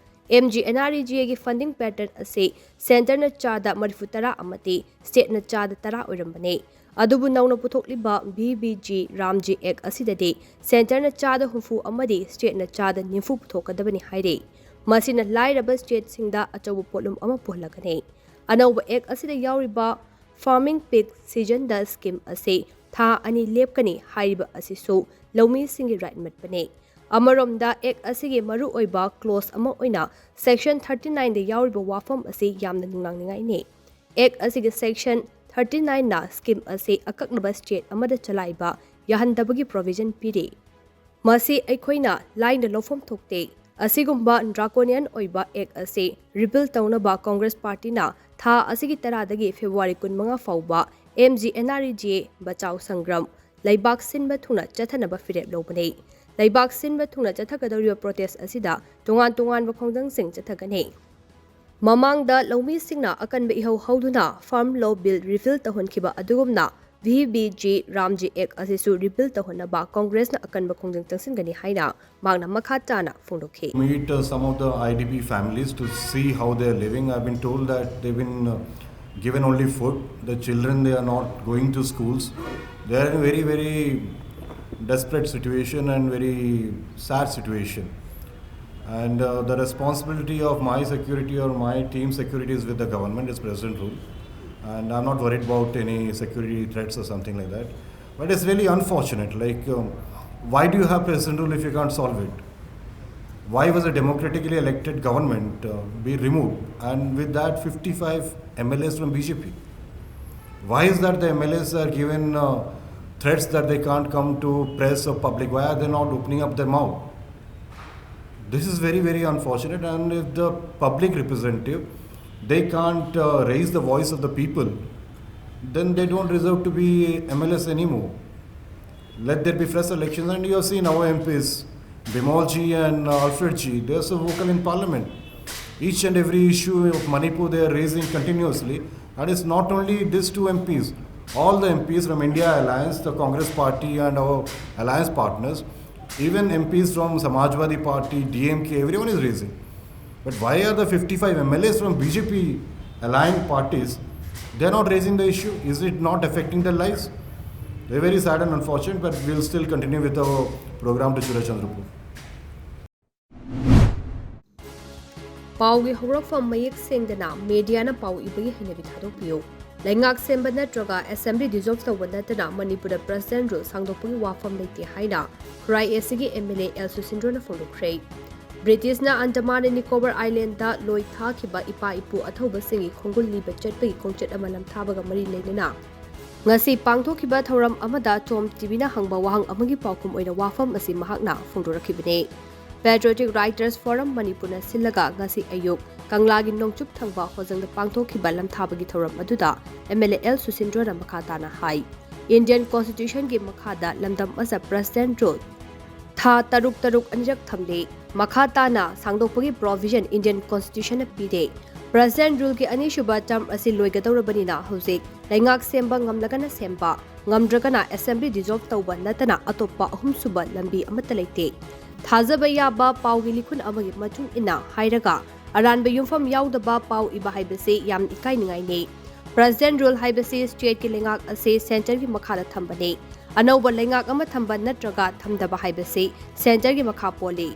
M G N R E G ꯑꯦꯒꯤ ꯐꯟꯗꯤꯡ ꯄꯦꯇꯔꯟ ꯑꯁꯤ ꯁꯦꯟꯇꯔꯅ ꯆꯥꯗ ꯃꯔꯤꯐꯨ ꯇꯔꯥ ꯑꯃꯗꯤ ꯁ꯭ꯇꯦꯠꯅ ꯆꯥꯗ ꯇꯔꯥ ꯑꯣꯏꯔꯝꯕꯅꯤ꯫ ꯑꯗꯨꯕꯨ ꯅꯧꯅ ꯄꯨꯊꯣꯛꯂꯤꯕ ꯚꯤ ꯕꯤ ꯖꯤ ꯔꯥꯝꯖꯤ ꯑꯦꯛ ꯑꯁꯤꯗꯗꯤ ꯁꯦꯟꯇꯔꯅ ꯆꯥꯗ ꯍꯨꯝꯐꯨ ꯑꯃꯗꯤ ꯁ꯭ꯇꯦꯠꯅ ꯆꯥꯗ ꯅꯤꯐꯨ ꯄꯨꯊꯣꯛꯀꯗꯕꯅꯤ ꯍꯥꯏꯔꯤ꯫ ꯃꯁꯤꯅ ꯂꯥꯏꯔꯕ ꯁ꯭ꯇꯦꯠꯁꯤꯡꯗ ꯑꯆꯧꯕ ꯄꯣꯠꯂꯨꯝ ꯑꯃ ꯄꯨꯍꯜꯂꯛꯀꯅꯤ꯫ ꯑꯅꯧꯕ ꯑꯦꯛ ꯑꯁꯤꯗ ꯌꯥꯎꯔꯤꯕ ꯐꯥꯔꯃꯤꯡ ꯄꯤꯛ ꯁꯤꯖꯟꯗ ꯁ꯭ꯀꯤꯝ ꯑꯁꯤ ꯊꯥ ꯑꯅꯤ ꯂꯦꯞꯀꯅꯤ ꯍꯥꯏꯔꯤꯕ ꯑꯁꯤꯁꯨ ꯂꯧꯃꯤꯁꯤꯡꯒꯤ ꯔꯥꯏꯠ ꯃꯠꯄꯅꯤ꯫ ꯑꯃꯔꯣꯝꯗ ꯑꯦꯛ ꯑꯁꯤꯒꯤ ꯃꯔꯨꯑꯣꯏꯕ ꯀ꯭ꯂꯣꯖ ꯑꯃ ꯑꯣꯏꯅ ꯁꯦꯛꯁꯟ ꯊꯥꯔꯇꯤ ꯅꯥꯏꯟꯗ ꯌꯥꯎꯔꯤꯕ ꯋꯥꯐꯝ ꯑꯁꯤ ꯌꯥꯝꯅ ꯅꯨꯡꯅꯥꯡꯅꯤꯡꯉꯥꯏꯅꯤ꯫ ꯑꯦꯛ ꯑꯁꯤꯒꯤ ꯁꯦꯛꯁꯟ ꯊꯥꯔꯇꯤ ꯅꯥꯏꯟꯅ ꯁ꯭ꯀꯤꯝ ꯑꯁꯤ ꯑꯀꯛꯅꯕ ꯁ꯭ꯇꯦꯠ ꯑꯃꯗ ꯆꯂꯥꯏꯕ ꯌꯥꯍꯟꯗꯕꯒꯤ ꯄ꯭ꯔꯣꯚꯤꯖꯟ ꯄꯤꯔꯤ꯫ ꯃꯁꯤ ꯑꯩꯈꯣꯏꯅ ꯂꯥꯏꯅ ꯂꯧꯐꯝ ꯊꯣꯛꯇꯦ꯫ ꯑꯁꯤꯒꯨꯝꯕ ꯗ꯭ꯔꯥꯀꯣꯅꯤꯌꯟ ꯑꯣꯏꯕ ꯑꯦꯛ ꯑꯁꯤ ꯔꯤꯄꯤꯜ ꯇꯧꯅꯕ ꯀꯣꯡꯒ꯭ꯔꯦꯁ ꯄꯥꯔꯇꯤꯅ ꯊꯥ ꯑꯁꯤꯒꯤ ꯇꯔꯥꯗꯒꯤ ꯐꯦꯕ꯭ꯔꯨꯋꯥꯔꯤ ꯀꯨꯟꯃꯉꯥ ꯐꯥꯎꯕ M G N R E G A ꯕꯆꯥꯎ ꯁꯪꯒ꯭ꯔꯥꯝ ꯂꯩꯕꯥꯛ ꯁꯤꯟꯕ ꯊꯨꯡꯅ ꯆꯠꯊꯅꯕ ꯐꯤꯔꯦꯞ ꯂꯧꯕꯅꯤ꯫ ꯂꯩꯕꯥꯛ ꯁꯤꯟꯕ ꯊꯨꯡꯅ ꯆꯠꯊꯒꯗꯧꯔꯤꯕ ꯄ꯭ꯔꯣꯇꯦꯁ ꯑꯁꯤꯗ ꯇꯣꯉꯥꯟ ꯇꯣꯉꯥꯟꯕ ꯈꯣꯡꯖꯪꯁꯤꯡ ꯆꯠꯊꯒꯅꯤ꯫ ꯃꯃꯥꯡꯗ ꯂꯧꯃꯤꯁꯤꯡꯅ ꯑꯀꯟꯕ ꯏꯍꯧ ꯍꯧꯗꯨꯅ ꯐꯥꯔꯝ ꯂꯣ ꯕꯤꯜ ꯔꯤꯄꯤꯜ ꯇꯧꯍꯟꯈꯤꯕ ꯑꯗꯨꯒꯨꯝꯅ ꯚꯤ ꯕꯤ ꯖꯤ ꯔꯥꯝꯖꯤ ꯑꯦꯛ ꯑꯁꯤꯁꯨ ꯔꯤꯄꯤꯜ ꯇꯧꯍꯟꯅꯕ ꯀꯣꯡꯒ꯭ꯔꯦꯁꯅ ꯑꯀꯟꯕ ꯈꯣꯡꯖꯪ ꯆꯪꯁꯤꯟꯒꯅꯤ ꯍꯥꯏꯅ ꯃꯍꯥꯛꯅ ꯃꯈꯥ ꯇꯥꯅ ꯐꯣꯡꯗꯣꯛꯈꯤ꯫ Meet uh, some of the I D P families to see how they are living. I've been told that they've been uh, given only food. The children, they are not going to schools. They are in a very, very desperate situation and very sad situation. And uh, the responsibility of my security or my team security is with the government, is President rule. And I'm not worried about any security threats or something like that. But it's really unfortunate. Like, um, why do you have President rule if you can't solve it? Why was a democratically elected government uh, be removed? And with that, fifty-five M L As from B J P. Why is that the M L As are given uh, threats that they can't come to press or public? Why are they not opening up their mouth? This is very, very unfortunate, and if the public representative, they can't uh, raise the voice of the people, then they don't deserve to be M L As anymore. Let there be fresh elections, and you have seen our M Ps, Bimol ji and uh, Alfred ji, they are so vocal in parliament. Each and every issue of Manipur they are raising continuously, and it's not only these two M Ps, all the M Ps from India Alliance, the Congress party, and our alliance partners, even M Ps from Samajwadi Party, D M K, everyone is raising. But why are the fifty-five M L As from B J P aligned parties, they are not raising the issue? Is it not affecting their lives? They're very sad and unfortunate, but we'll still continue with our program to Suraj Chandrapur. ꯄꯥꯎꯒꯤ ꯍꯧꯔꯛꯐꯝ ꯃꯌꯦꯛ ꯁꯦꯡꯗꯅ ꯃꯦꯗꯤꯌꯥꯅ ꯄꯥꯎ ꯏꯕꯒꯤ ꯍꯩꯅꯕꯤ ꯊꯥꯗꯣꯛꯄꯤꯌꯨ꯫ ꯂꯩꯉꯥꯛ ꯁꯦꯝꯕ ꯅꯠꯇ꯭ꯔꯒ ꯑꯦꯁꯦꯝꯕ꯭ꯂꯤ ꯗꯤꯖꯣꯜꯚ ꯇꯧꯕ ꯅꯠꯇꯅ ꯃꯅꯤꯄꯨꯔꯗ ꯄ꯭ꯔꯁꯤꯗꯦꯟꯠ ꯔꯨꯜ ꯁꯥꯡꯗꯣꯛꯄꯒꯤ ꯋꯥꯐꯝ ꯂꯩꯇꯦ ꯍꯥꯏꯅ ꯈꯨꯔꯥꯏ ꯑꯦꯁ ꯁꯤꯒꯤ ꯑꯦꯝ ꯑꯦꯜ ꯑꯦ ꯑꯦꯜ ꯁꯨꯁꯤꯟꯗ꯭ꯔꯣꯅ ꯐꯣꯡꯗꯣꯛꯈ꯭ꯔꯦ꯫ ꯕ꯭ꯔꯤꯇꯤꯁꯅ ꯑꯟꯗꯃꯥꯟ ꯑꯦꯟ ꯅꯤꯀꯣꯕꯔ ꯑꯥꯏꯂꯦꯟꯗ ꯂꯣꯏ ꯊꯥꯈꯤꯕ ꯏꯄꯥ ꯏꯄꯨ ꯑꯊꯧꯕꯁꯤꯡꯒꯤ ꯈꯣꯡꯒꯨꯜ ꯂꯤꯕ ꯆꯠꯄꯒꯤ ꯈꯣꯡꯆꯠ ꯑꯃ ꯅꯝꯊꯥꯕꯒ ꯃꯔꯤ ꯂꯩꯅꯅ ꯉꯁꯤ ꯄꯥꯡꯊꯣꯛꯈꯤꯕ ꯊꯧꯔꯝ ꯑꯃꯗ ꯆꯣꯝ ꯇꯤꯚꯤꯅ ꯍꯪꯕ ꯋꯥꯍꯪ ꯑꯃꯒꯤ ꯄꯥꯎꯈꯨꯝ ꯑꯣꯏꯅ ꯋꯥꯐꯝ ꯑꯁꯤ ꯃꯍꯥꯛꯅ ꯐꯣꯡꯗꯣꯔꯛꯈꯤꯕꯅꯤ꯫ Patriotic Writers Forum ꯃꯅꯤꯄꯨꯔꯅ ꯁꯤꯜꯂꯒ ꯉꯁꯤ ꯑꯌꯨꯛ ꯀꯪꯂꯥꯒꯤ ꯅꯣꯡꯆꯨꯞ ꯊꯪꯕ ꯍꯣꯖꯪꯗ ꯄꯥꯡꯊꯣꯛꯈꯤꯕ ꯂꯝꯊꯥꯕꯒꯤ ꯊꯧꯔꯝ ꯑꯗꯨꯗ ꯑꯦꯝ ꯑꯦꯜ ꯑꯦ ꯑꯦꯜ ꯁꯨꯁꯤꯟꯗ꯭ꯔꯣꯅ ꯃꯈꯥ ꯇꯥꯅ ꯍꯥꯏ, ꯏꯟꯗꯤꯌꯟ ꯀꯣꯟꯁꯇꯤꯇ꯭ꯌꯨꯁꯟꯒꯤ ꯃꯈꯥꯗ ꯂꯝꯗꯝ ꯑꯁꯤꯗ ꯄ꯭ꯔꯁꯤꯗꯦꯟꯠ ꯔꯨꯜ ꯊꯥ ꯇꯔꯨꯛ ꯇꯔꯨꯛ ꯑꯅꯤꯔꯛ ꯊꯝꯂꯤ꯫ ꯃꯈꯥ ꯇꯥꯅ ꯁꯥꯡꯗꯣꯛꯄꯒꯤ ꯄ꯭ꯔꯣꯚꯤꯖꯟ ꯏꯟꯗꯤꯌꯟ ꯀꯣꯟꯁꯇꯤꯇ꯭ꯌꯨꯁꯟꯅ ꯄꯤꯔꯦ꯫ ꯄ꯭ꯔꯁꯤꯗꯦꯟꯠ ꯔꯨꯜꯒꯤ ꯑꯅꯤꯁꯨꯕ ꯇꯔꯝ ꯑꯁꯤ ꯂꯣꯏꯒꯗꯧꯔꯕꯅꯤꯅ ꯍꯧꯖꯤꯛ ꯂꯩꯉꯥꯛ ꯁꯦꯝꯕ ꯉꯝꯂꯒꯅ ꯁꯦꯝꯕ, ꯉꯝꯗ꯭ꯔꯒꯅ ꯑꯦꯁꯦꯝꯕ꯭ꯂꯤ ꯗꯤꯖꯣꯜꯚ ꯇꯧꯕ ꯅꯠꯇꯅ ꯑꯇꯣꯞꯄ ꯑꯍꯨꯝꯁꯨꯕ ꯂꯝꯕꯤ ꯑꯃꯠꯇ ꯂꯩꯇꯦ꯫ ꯊꯥꯖꯕ ꯌꯥꯕ ꯄꯥꯎꯒꯤ ꯂꯤꯈꯨꯟ ꯑꯃꯒꯤ ꯃꯇꯨꯡ ꯏꯟꯅ ꯍꯥꯏꯔꯒ ꯑꯔꯥꯟꯕ ꯌꯨꯝꯐꯝ ꯌꯥꯎꯗꯕ ꯄꯥꯎ ꯏꯕ ꯍꯥꯏꯕꯁꯤ ꯌꯥꯝꯅ ꯏꯀꯥꯏꯅꯤꯡꯉꯥꯏꯅꯤ꯫ ꯄ꯭ꯔꯁꯤꯗꯦꯟꯠ ꯔꯨꯜ ꯍꯥꯏꯕꯁꯤ ꯁ꯭ꯇꯦꯠꯀꯤ ꯂꯩꯉꯥꯛ ꯑꯁꯤ ꯁꯦꯟꯇꯔꯒꯤ ꯃꯈꯥꯗ ꯊꯝꯕꯅꯤ꯫ ꯑꯅꯧꯕ ꯂꯩꯉꯥꯛ ꯑꯃ ꯊꯝꯕ ꯅꯠꯇ꯭ꯔꯒ ꯊꯝꯗꯕ ꯍꯥꯏꯕꯁꯤ ꯁꯦꯟꯇꯔꯒꯤ ꯃꯈꯥ ꯄꯣꯜꯂꯤ꯫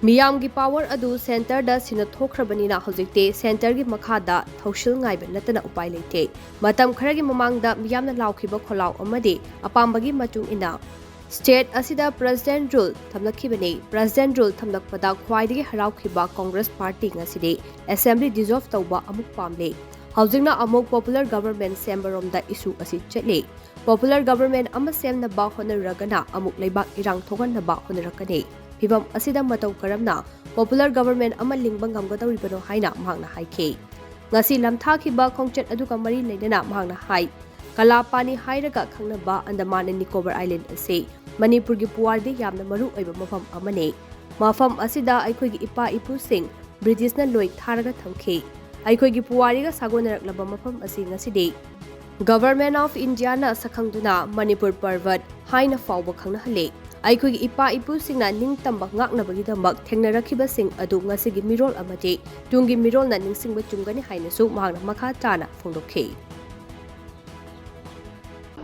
ꯃꯤꯌꯥꯝꯒꯤ ꯄꯥꯋꯔ ꯑꯗꯨ ꯁꯦꯟꯇꯔꯗ ꯁꯤꯟꯅꯊꯣꯛꯈ꯭ꯔꯕꯅꯤꯅ ꯍꯧꯖꯤꯛꯇꯤ ꯁꯦꯟꯇꯔꯒꯤ ꯃꯈꯥꯗ ꯊꯧꯁꯤꯜ ꯉꯥꯏꯕ ꯅꯠꯇꯅ ꯎꯄꯥꯏ ꯂꯩꯇꯦ꯫ ꯃꯇꯝ ꯈꯔꯒꯤ ꯃꯃꯥꯡꯗ ꯃꯤꯌꯥꯝꯅ ꯂꯥꯎꯈꯤꯕ ꯈꯣꯜꯂꯥꯎ ꯑꯃꯗꯤ ꯑꯄꯥꯝꯕꯒꯤ ꯃꯇꯨꯡ ꯏꯟꯅ ꯁ꯭ꯇꯦꯠ ꯑꯁꯤꯗ ꯄ꯭ꯔꯁꯤꯗꯦꯟꯠ ꯔꯨꯜ ꯊꯝꯂꯛꯈꯤꯕꯅꯤ꯫ ꯄ꯭ꯔꯁꯤꯗꯦꯟꯠ ꯔꯨꯜ ꯊꯝꯂꯛꯄꯗ ꯈ꯭ꯋꯥꯏꯗꯒꯤ ꯍꯔꯥꯎꯈꯤꯕ ꯀꯣꯡꯒ꯭ꯔꯦꯁ ꯄꯥꯔꯇꯤ ꯉꯁꯤꯗꯤ ꯑꯦꯁꯦꯝꯕ꯭ꯂꯤ ꯗꯤꯖꯣꯜꯚ ꯇꯧꯕ ꯑꯃꯨꯛ ꯄꯥꯝꯂꯦ꯫ ꯍꯧꯖꯤꯛꯅ ꯑꯃꯨꯛ ꯄꯣꯄꯨꯂꯔ ꯒꯚꯔꯟꯃꯦꯟꯠ ꯁꯦꯝꯕꯔꯣꯝꯗ ꯏꯁꯨ ꯑꯁꯤ ꯆꯠꯂꯤ꯫ ꯄꯣꯄꯨꯂꯔ ꯒꯚꯔꯟꯃꯦꯟꯠ ꯑꯃ ꯁꯦꯝꯅꯕ ꯍꯣꯠꯅꯔꯨꯔꯒꯅ ꯑꯃꯨꯛ ꯂꯩꯕꯥꯛ ꯏꯔꯥꯡ ꯊꯣꯛꯍꯟꯅꯕ ꯍꯣꯠꯅꯔꯛꯀꯅꯤ꯫ ꯐꯤꯚꯝ ꯑꯁꯤꯗ ꯃꯇꯧ ꯀꯔꯝꯅ popular government ꯑꯃ ꯂꯤꯡꯕ ꯉꯝꯒꯗꯧꯔꯤꯕꯅꯣ ꯍꯥꯏꯅ ꯃꯍꯥꯛꯅ ꯍꯥꯏꯈꯤ꯫ ꯉꯁꯤ ꯂꯝꯊꯥꯈꯤꯕ ꯈꯣꯡꯆꯠ ꯑꯗꯨꯒ ꯃꯔꯤ ꯂꯩꯅꯅ ꯃꯍꯥꯛꯅ ꯍꯥꯏ, ꯀꯂꯥꯄꯥꯅꯤ ꯍꯥꯏꯔꯒ ꯈꯪꯅꯕ Andaman and Nicobar Island ꯑꯁꯤ ꯃꯅꯤꯄꯨꯔꯒꯤ ꯄꯨꯋꯥꯔꯤꯗ ꯌꯥꯝꯅ ꯃꯔꯨ ꯑꯣꯏꯕ ꯃꯐꯝ ꯑꯃꯅꯤ꯫ ꯃꯐꯝ ꯑꯁꯤꯗ ꯑꯩꯈꯣꯏꯒꯤ ꯏꯄꯥ ꯏꯄꯨꯁꯤꯡ ꯕ꯭ꯔꯤꯇꯤꯁꯅ ꯂꯣꯏ ꯊꯥꯔꯒ ꯊꯝꯈꯤ꯫ ꯑꯩꯈꯣꯏꯒꯤ ꯄꯨꯋꯥꯔꯤꯒ ꯁꯥꯒꯣꯟꯅꯔꯛꯂꯕ ꯃꯐꯝ ꯑꯁꯤ ꯉꯁꯤꯗꯤ Government of Indiaꯅ ꯁꯛꯈꯪꯗꯨꯅ ꯃꯅꯤꯄꯨꯔ ꯄꯔꯕꯠ ꯍꯥꯏꯅ ꯐꯥꯎꯕ ꯈꯪꯅꯍꯜꯂꯤ꯫ ꯑꯩꯈꯣꯏꯒꯤ ꯏꯄꯥ ꯏꯄꯨꯁꯤꯡꯅ ꯅꯤꯡꯇꯝꯕ ꯉꯥꯛꯅꯕꯒꯤꯗꯃꯛ ꯊꯦꯡꯅꯔꯛꯈꯤꯕꯁꯤꯡ ꯑꯗꯨ ꯉꯁꯤꯒꯤ ꯃꯤꯔꯣꯜ ꯑꯃꯗꯤ ꯇꯨꯡꯒꯤ ꯃꯤꯔꯣꯜꯅ ꯅꯤꯡꯁꯤꯡꯕ ꯆꯨꯝꯒꯅꯤ ꯍꯥꯏꯅꯁꯨ ꯃꯍꯥꯛꯅ ꯃꯈꯥ ꯇꯥꯅ ꯐꯣꯡꯗꯣꯛꯈꯤ꯫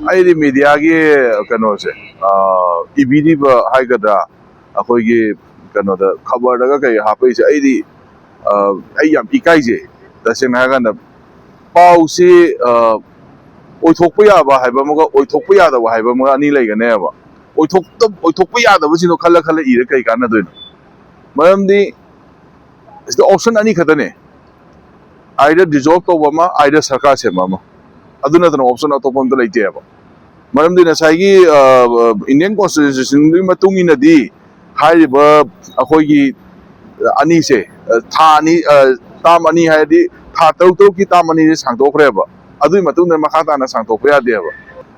ꯑꯩꯗꯤ ꯃꯦꯗꯤꯌꯥꯒꯤ ꯀꯩꯅꯣꯁꯦ, ꯑ, ꯏꯕꯤꯔꯤꯕ ꯍꯥꯏꯒꯗ꯭ꯔꯥ, ꯑꯩꯈꯣꯏꯒꯤ ꯀꯩꯅꯣꯗ ꯈꯕꯔꯗꯒ ꯀꯩ ꯍꯥꯞꯄꯛꯏꯁꯦ, ꯑꯩꯗꯤ, ꯑ, ꯑꯩ ꯌꯥꯝ ꯏꯀꯥꯏꯖꯩ꯫ ꯇꯁꯦꯡꯅ ꯍꯥꯏꯔꯀꯥꯟꯗ ꯄꯥꯎꯁꯤ, ꯑ, ꯑꯣꯏꯊꯣꯛꯄ ꯌꯥꯕ ꯍꯥꯏꯕ ꯑꯃꯒ ꯑꯣꯏꯊꯣꯛꯄ ꯌꯥꯗꯕ ꯍꯥꯏꯕ ꯑꯃꯒ ꯑꯅꯤ ꯂꯩꯒꯅꯦꯕ꯫ ꯑꯣꯏꯊꯣꯛꯇ-, ꯑꯣꯏꯊꯣꯛꯄ ꯌꯥꯗꯕꯁꯤꯡꯗꯣ ꯈꯜꯂ ꯈꯜꯂ ꯏꯔ ꯀꯩ ꯀꯥꯟꯅꯗꯣꯏꯅꯣ? ꯃꯔꯝꯗꯤ ꯁꯤꯗ option ꯑꯅꯤ ꯈꯛꯇꯅꯦ, either dissolve ꯇꯧꯕ ꯑꯃ, either ꯁꯔꯀꯥꯔ ꯁꯦꯝꯕ ꯑꯃ, ꯑꯗꯨ ꯅꯠꯇꯅ option ꯑꯇꯣꯞꯄ ꯑꯝꯇ ꯂꯩꯇꯦꯕ꯫ ꯃꯔꯝꯗꯤ ꯉꯁꯥꯏꯒꯤ, ꯑ, Indian Constitutionꯗꯨꯒꯤ ꯃꯇꯨꯡ ꯏꯟꯅꯗꯤ ꯍꯥꯏꯔꯤꯕ ꯑꯩꯈꯣꯏꯒꯤ ꯑꯅꯤꯁꯦ, ꯑ, ꯊꯥ ꯑꯅꯤ, ꯑ, term ꯑꯅꯤ ꯍꯥꯏꯔꯗꯤ ꯊꯥ ꯇꯔꯨꯛ ꯇꯔꯨꯛꯀꯤ term ꯑꯅꯤꯁꯦ ꯁꯥꯡꯗꯣꯛꯈ꯭ꯔꯦꯕ꯫ ꯑꯗꯨꯒꯤ ꯃꯇꯨꯡꯗ ꯃꯈꯥ ꯇꯥꯅ ꯁꯥꯡꯗꯣꯛꯄ ꯌꯥꯗꯦꯕ꯫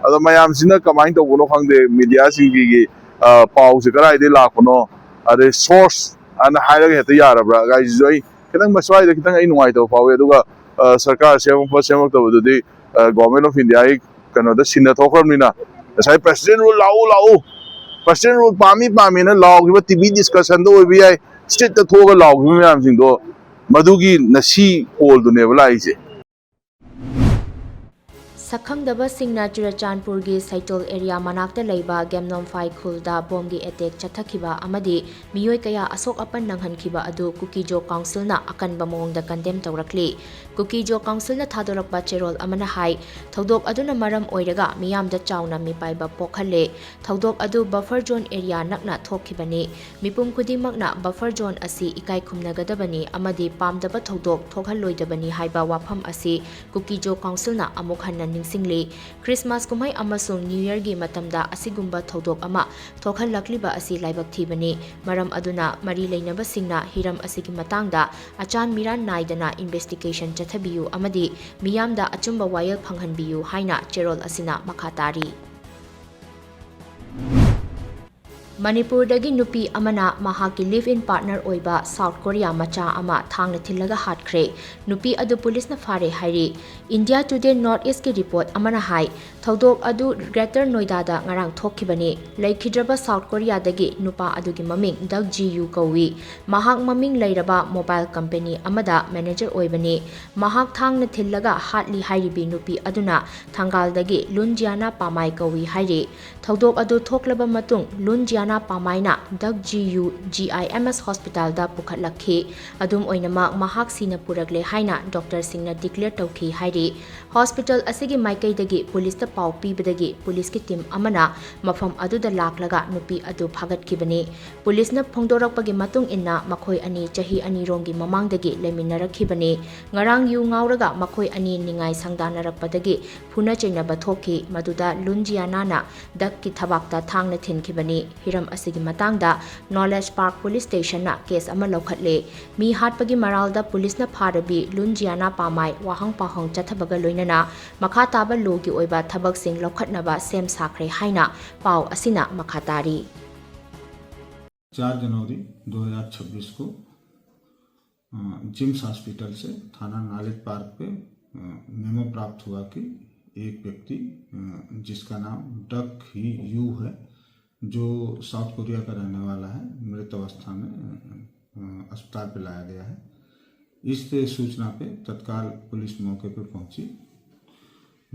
ꯑꯗꯣ ꯃꯌꯥꯝꯁꯤꯅ ꯀꯃꯥꯏꯅ ꯇꯧꯕꯅꯣ ꯈꯪꯗꯦ, ꯃꯦꯗꯤꯌꯥꯁꯤꯡꯒꯤ, ꯑ, ꯄꯥꯎꯁꯦ ꯀꯗꯥꯏꯗꯒꯤ ꯂꯥꯛꯄꯅꯣ, ꯑꯗꯩ source ꯑꯅ ꯍꯥꯏꯔꯒ ꯍꯦꯛꯇ ꯌꯥꯔꯕ꯭ꯔꯥ ꯀꯥꯏꯁꯤꯁꯨ ꯑꯩ ꯈꯤꯇꯪ ꯃꯁ꯭ꯋꯥꯏꯗ ꯈꯤꯇꯪ ꯑꯩ ꯅꯨꯡꯉꯥꯏꯇꯕ ꯐꯥꯎꯋꯤ꯫ ꯑꯗꯨꯒ, ꯑ, ꯁꯔꯀꯥꯔ ꯁꯦꯝꯃꯛꯄ ꯁꯦꯝꯃꯛꯇꯕꯗꯨꯗꯤ, ꯑ, Government of Indiaꯒꯤ ꯀꯩꯅꯣꯗ ꯁꯤꯟꯅ ꯊꯣꯛꯈ꯭ꯔꯕꯅꯤꯅ, ꯉꯁꯥꯏ President Rule ꯂꯥꯛꯎ, ꯂꯥꯛꯎ, President Rule ꯄꯥꯝꯃꯤ, ꯄꯥꯝꯃꯤꯅ ꯂꯥꯎꯈꯤꯕ, TV discussionꯗ ꯑꯣꯏꯕ ꯌꯥꯏ, streetꯇ ꯊꯣꯛꯑꯒ ꯂꯥꯎꯈꯤꯕ ꯃꯌꯥꯝꯁꯤꯡꯗꯣ, ꯃꯗꯨꯒꯤ ꯉꯁꯤ callꯗꯨꯅꯦꯕ ꯂꯥꯛꯏꯁꯦ꯫ ꯁꯛꯈꯪꯗꯕꯁꯤꯡꯅ ꯆꯨꯔꯆꯥꯟꯄꯨꯔꯒꯤ ꯁꯩꯇꯣꯜ area ꯃꯅꯥꯛꯇ ꯂꯩꯕ ꯒꯦꯝꯅꯣꯝꯐꯥꯏ ꯈꯨꯜꯗ ꯕꯣꯝꯒꯤ attack ꯆꯠꯊꯈꯤꯕ ꯑꯃꯗꯤ ꯃꯤꯑꯣꯏ ꯀꯌꯥ ꯑꯁꯣꯛ ꯑꯄꯟ ꯅꯪꯍꯟꯈꯤꯕ ꯑꯗꯨ ꯀꯨꯀꯤꯖꯣ councilꯅ ꯑꯀꯟꯕ ꯃꯑꯣꯡꯗ condemn ꯇꯧꯔꯛꯂꯤ꯫ ꯀꯨꯀꯤꯖꯣ councilꯅ ꯊꯥꯗꯣꯔꯛꯄ ꯆꯦꯔꯣꯜ ꯑꯃꯅ ꯍꯥꯏ, ꯊꯧꯗꯣꯛ ꯑꯗꯨꯅ ꯃꯔꯝ ꯑꯣꯏꯔꯒ ꯃꯤꯌꯥꯝꯗ ꯆꯥꯎꯅ ꯃꯤꯄꯥꯏꯕ ꯄꯣꯛꯍꯜꯂꯦ꯫ ꯊꯧꯗꯣꯛ ꯑꯗꯨ buffer zone area ꯅꯛꯅ ꯊꯣꯛꯈꯤꯕꯅꯤ꯫ ꯃꯤꯄꯨꯝ ꯈꯨꯗꯤꯡꯃꯛꯅ buffer zone ꯑꯁꯤ ꯏꯀꯥꯏ ꯈꯨꯝꯅꯒꯗꯕꯅꯤ ꯑꯃꯗꯤ ꯄꯥꯝꯗꯕ ꯊꯧꯗꯣꯛ ꯊꯣꯛꯍꯜꯂꯣꯏꯗꯕꯅꯤ ꯍꯥꯏꯕ ꯋꯥꯐꯝ ꯑꯁꯤ ꯀꯨꯀꯤꯖꯣ councilꯅ ꯑꯃꯨꯛ ꯍꯟꯅ ꯅꯤꯡꯁꯤꯡꯂꯤ꯫ ꯈ꯭ꯔꯤꯁꯃꯥꯁ ꯀꯨꯝꯍꯩ ꯑꯃꯁꯨꯡ ꯅ꯭ꯌꯨ ꯌꯔꯒꯤ ꯃꯇꯝꯗ ꯑꯁꯤꯒꯨꯝꯕ ꯊꯧꯗꯣꯛ ꯑꯃ ꯊꯣꯛꯍꯜꯂꯛꯂꯤꯕ ꯑꯁꯤ ꯂꯥꯏꯕꯛ ꯊꯤꯕꯅꯤ꯫ ꯃꯔꯝ ꯑꯗꯨꯅ ꯃꯔꯤ ꯂꯩꯅꯕꯁꯤꯡꯅ ꯍꯤꯔꯝ ꯑꯁꯤꯒꯤ ꯃꯇꯥꯡꯗ ꯑꯆꯥꯟ ꯃꯤꯔꯥꯟ ꯅꯥꯏꯗꯅ ꯏꯟꯚꯦꯁꯇꯤꯒꯦꯁꯟ ꯆꯠꯊꯕꯤꯌꯨ ꯑꯃꯗꯤ ꯃꯤꯌꯥꯝꯗ ꯑꯆꯨꯝꯕ ꯋꯥꯌꯦꯜ ꯐꯪꯍꯟꯕꯤꯌꯨ ꯍꯥꯏꯅ ꯆꯦꯔꯣꯜ ꯑꯁꯤꯅ ꯃꯈꯥ ꯇꯥꯔꯤ꯫ ꯃꯅꯤꯄꯨꯔꯗꯒꯤ ꯅꯨꯄꯤ ꯑꯃꯅ ꯃꯍꯥꯛꯀꯤ ꯂꯤꯚ ꯏꯟ ꯄꯥꯔꯠꯅꯔ ꯑꯣꯏꯕ ꯁꯥꯎꯠ ꯀꯣꯔꯤꯌꯥ ꯃꯆꯥ ꯑꯃ ꯊꯥꯡꯅ ꯊꯤꯜꯂꯒ ꯍꯥꯠꯈ꯭ꯔꯦ꯫ ꯅꯨꯄꯤ ꯑꯗꯨ ꯄꯨꯂꯤꯁꯅ ꯐꯥꯔꯦ ꯍꯥꯏꯔꯤ꯫ ꯏꯟꯗꯤꯌꯥ ꯇꯨꯗꯦ ꯅꯣꯔꯠ ꯏꯁꯀꯤ ꯔꯤꯄꯣꯔꯠ ꯑꯃꯅ ꯍꯥꯏ, ꯊꯧꯗꯣꯛ ꯑꯗꯨ ꯒ꯭ꯔꯦꯇꯔ ꯅꯣꯏꯗꯥꯗ ꯉꯔꯥꯡ ꯊꯣꯛꯈꯤꯕꯅꯤ꯫ ꯂꯩꯈꯤꯗ꯭ꯔꯕ ꯁꯥꯎꯠ ꯀꯣꯔꯤꯌꯥꯗꯒꯤ ꯅꯨꯄꯥ ꯑꯗꯨꯒꯤ ꯃꯃꯤꯡ ꯗꯛ ꯖꯤ ꯌꯨ ꯀꯧꯏ꯫ ꯃꯍꯥꯛ ꯃꯃꯤꯡ ꯂꯩꯔꯕ ꯃꯣꯕꯥꯏꯜ ꯀꯝꯄꯦꯅꯤ ꯑꯃꯗ ꯃꯦꯅꯦꯖꯔ ꯑꯣꯏꯕꯅꯤ꯫ ꯃꯍꯥꯛ ꯊꯥꯡꯅ ꯊꯤꯜꯂꯒ ꯍꯥꯠꯂꯤ ꯍꯥꯏꯔꯤꯕꯤ ꯅꯨꯄꯤ ꯑꯗꯨꯅ ꯊꯪꯒꯥꯜꯗꯒꯤ ꯂꯨꯟꯖꯤꯌꯥꯅꯥ ꯄꯥꯃꯥꯏ ꯀꯧꯏ ꯍꯥꯏꯔꯤ꯫ ꯊꯧꯗꯣꯛ ꯑꯗꯨ ꯊꯣꯛꯂꯕ ꯃꯇꯨꯡ ꯂꯨꯟꯖꯤꯌꯥꯅꯥ ꯄꯥꯃꯥꯏꯅ ꯗꯛ ꯖꯤ ꯌꯨ ꯖꯤ ꯑꯥꯏ ꯑꯦꯝ ꯑꯦꯁ ꯍꯣꯁꯄꯤꯇꯥꯜꯗ ꯄꯨꯈꯠꯂꯛꯈꯤ꯫ ꯑꯗꯨꯝ ꯑꯣꯏꯅꯃꯛ, ꯃꯍꯥꯛ ꯁꯤꯅ ꯄꯨꯔꯛꯂꯦ ꯍꯥꯏꯅ ꯗꯣꯛꯇꯔꯁꯤꯡꯅ ꯗꯤꯀ꯭ꯂꯦꯌꯔ ꯇꯧꯈꯤ ꯍꯥꯏꯔꯤ꯫ ꯍꯣꯁꯄꯤꯇꯥꯜ ꯑꯁꯤꯒꯤ ꯃꯥꯏꯀꯩꯗꯒꯤ ꯄꯨꯂꯤꯁꯇ ꯄꯥꯎ ꯄꯤꯕꯗꯒꯤ ꯄꯨꯂꯤꯁꯀꯤ ꯇꯤꯝ ꯑꯃꯅ ꯃꯐꯝ ꯑꯗꯨꯗ ꯂꯥꯛꯂꯒ ꯅꯨꯄꯤ ꯑꯗꯨ ꯐꯥꯒꯠꯈꯤꯕꯅꯤ꯫ ꯄꯨꯂꯤꯁꯅ ꯐꯣꯡꯗꯣꯔꯛꯄꯒꯤ ꯃꯇꯨꯡ ꯏꯟꯅ, ꯃꯈꯣꯏ ꯑꯅꯤ ꯆꯍꯤ ꯑꯅꯤꯔꯣꯝꯒꯤ ꯃꯃꯥꯡꯗꯒꯤ ꯂꯩꯃꯤꯟꯅꯔꯛꯈꯤꯕꯅꯤ꯫ ꯉꯔꯥꯡ ꯌꯨ ꯉꯥꯎꯔꯒ ꯃꯈꯣꯏ ꯑꯅꯤ ꯅꯤꯡꯉꯥꯏ ꯁꯪꯗꯥꯅꯔꯛꯄꯗꯒꯤ ꯐꯨꯅ ꯆꯩꯅꯕ ꯊꯣꯛꯈꯤ, ꯃꯗꯨꯗ ꯂꯨꯟꯖꯤꯌꯥꯅꯥꯅ ꯗꯛꯀꯤ ꯊꯕꯥꯛꯇ ꯊꯥꯡꯅ ꯊꯤꯟꯈꯤꯕꯅꯤ꯫ ꯍꯤꯔꯝ ꯑꯁꯤꯒꯤ ꯃꯇꯥꯡꯗ ꯅꯣꯂꯦꯖ ꯄꯥꯔꯛ ꯄꯨꯂꯤꯁ ꯁ꯭ꯇꯦꯁꯟꯅ ꯀꯦꯁ ꯑꯃ ꯂꯧꯈꯠꯂꯦ꯫ ꯃꯤ ꯍꯥꯠꯄꯒꯤ ꯃꯔꯥꯜꯗ ꯄꯨꯂꯤꯁꯅ ꯐꯥꯔꯕꯤ ꯂꯨꯟꯖꯤꯌꯥꯅꯥ ꯄꯥꯃꯥꯏ ꯋꯥꯍꯪ ꯄꯥꯎꯍꯪ ꯆꯠꯊꯕꯒ ꯂꯣꯏꯅꯅ ꯃꯈꯥ ꯇꯥꯕ ꯂꯣꯒꯤ ꯑꯣꯏꯕ ꯊꯕꯛꯁꯤꯡ ꯂꯧꯈꯠꯅꯕ ꯁꯦꯝ ꯁꯥꯈ꯭ꯔꯦ ꯍꯥꯏꯅ ꯄꯥꯎ ꯑꯁꯤꯅ ꯃꯈꯥ ꯇꯥꯔꯤ꯫ चार जनवरी दो हज़ार छब्बीस को अ, जिम्स हॉस्पिटल से थाना नॉलेज पार्क पे, अ, मेमो प्राप्त हुआ कि एक व्यक्ति, अ, जिसका नाम डक ही यू है, जो साउथ कोरिया का रहने वाला है, मृत अवस्था में, अ, अ, अस्पताल पे लाया गया है। इस सूचना पे तत्काल पुलिस मौके पे पहुंची।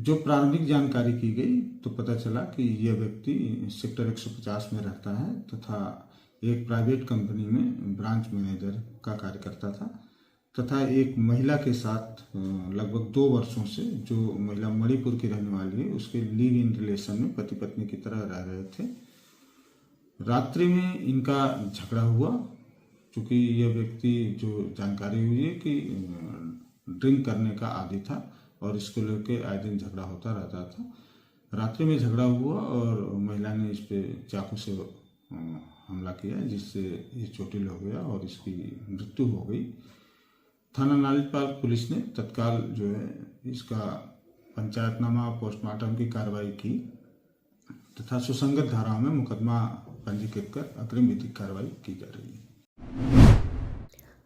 जो प्रारंभिक जानकारी की गई तो पता चला कि यह व्यक्ति सेक्टर एक सौ पचास में रहता है तथा एक प्राइवेट कंपनी में ब्रांच मैनेजर का कार्य करता था तथा एक महिला के साथ, अ, लगभग दो वर्षों से, जो महिला मणिपुर की रहने वाली है, उसके लिव इन रिलेशन में पति पत्नी की तरह रह रहे थे। रात्रि में इनका झगड़ा हुआ। चूँकि यह व्यक्ति, जो जानकारी हुई है कि, अ, ड्रिंक करने का आदी था, और इसको लेके आए दिन झगड़ा होता रहता था। रात्रि में झगड़ा हुआ और महिला ने इस पे चाकू से अ, हमला किया, जिससे ये चोटिल हो गया और इसकी मृत्यु हो गई। थाना नालीपाल पुलिस ने तत्काल जो है इसका पंचायतनामा और पोस्टमार्टम की कार्रवाई की तथा सुसंगत धाराओं में मुकदमा पंजीकृत कर अग्रिम विधिक कार्रवाई की जा रही है।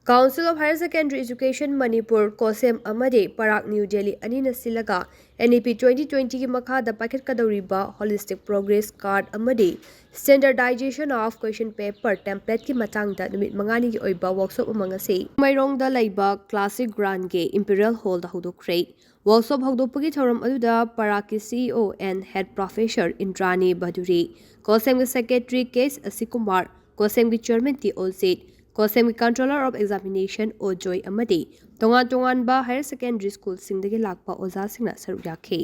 Council of Higher Secondary Education Manipur, ꯀꯣꯁꯦꯝ ꯑꯃꯗꯤ ꯄꯔꯥꯛ ꯅ꯭ꯌꯨ ꯗꯦꯜꯂꯤ ꯑꯅꯤꯅ ꯁꯤꯜꯂꯒ N E P twenty twenty ꯒꯤ ꯃꯈꯥꯗ ꯄꯥꯏꯈꯠꯀꯗꯧꯔꯤꯕ Holistic Progress Card ꯑꯃꯗꯤ Standardization of Question Paper template ꯀꯤ ꯃꯇꯥꯡꯗ ꯅꯨꯃꯤꯠ ꯃꯉꯥꯅꯤꯒꯤ ꯑꯣꯏꯕ workshop ꯑꯃ ꯉꯁꯤ ꯃꯩꯔꯣꯡꯗ ꯂꯩꯕ Classic Grand ꯒꯤ Imperial Hall ꯗ ꯍꯧꯗꯣꯛꯈ꯭ꯔꯦ꯫ Workshop ꯍꯧꯗꯣꯛꯄꯒꯤ ꯊꯧꯔꯝ ꯑꯗꯨꯗ ꯄꯔꯥꯛꯀꯤ C E O and Head Professor Indrani Bhaduri, ꯀꯣꯁꯦꯝꯒꯤ Secretary ꯀꯦ ꯑꯦꯁ ꯑꯁꯤꯀꯨꯃꯥꯔ, ꯀꯣꯁꯦꯝꯒꯤ Chairman ꯇꯤ ꯑꯣꯖꯤꯠ, ꯀꯣꯁꯦꯝꯒꯤ Controller of Examination ꯑꯣ ꯖꯣꯏ ꯑꯃꯗꯤ ꯇꯣꯉꯥꯟ ꯇꯣꯉꯥꯟꯕ higher secondary school ꯁꯤꯡꯗꯒꯤ ꯂꯥꯛꯄ ꯑꯣꯖꯥꯁꯤꯡꯅ ꯁꯔꯨꯛ ꯌꯥꯈꯤ꯫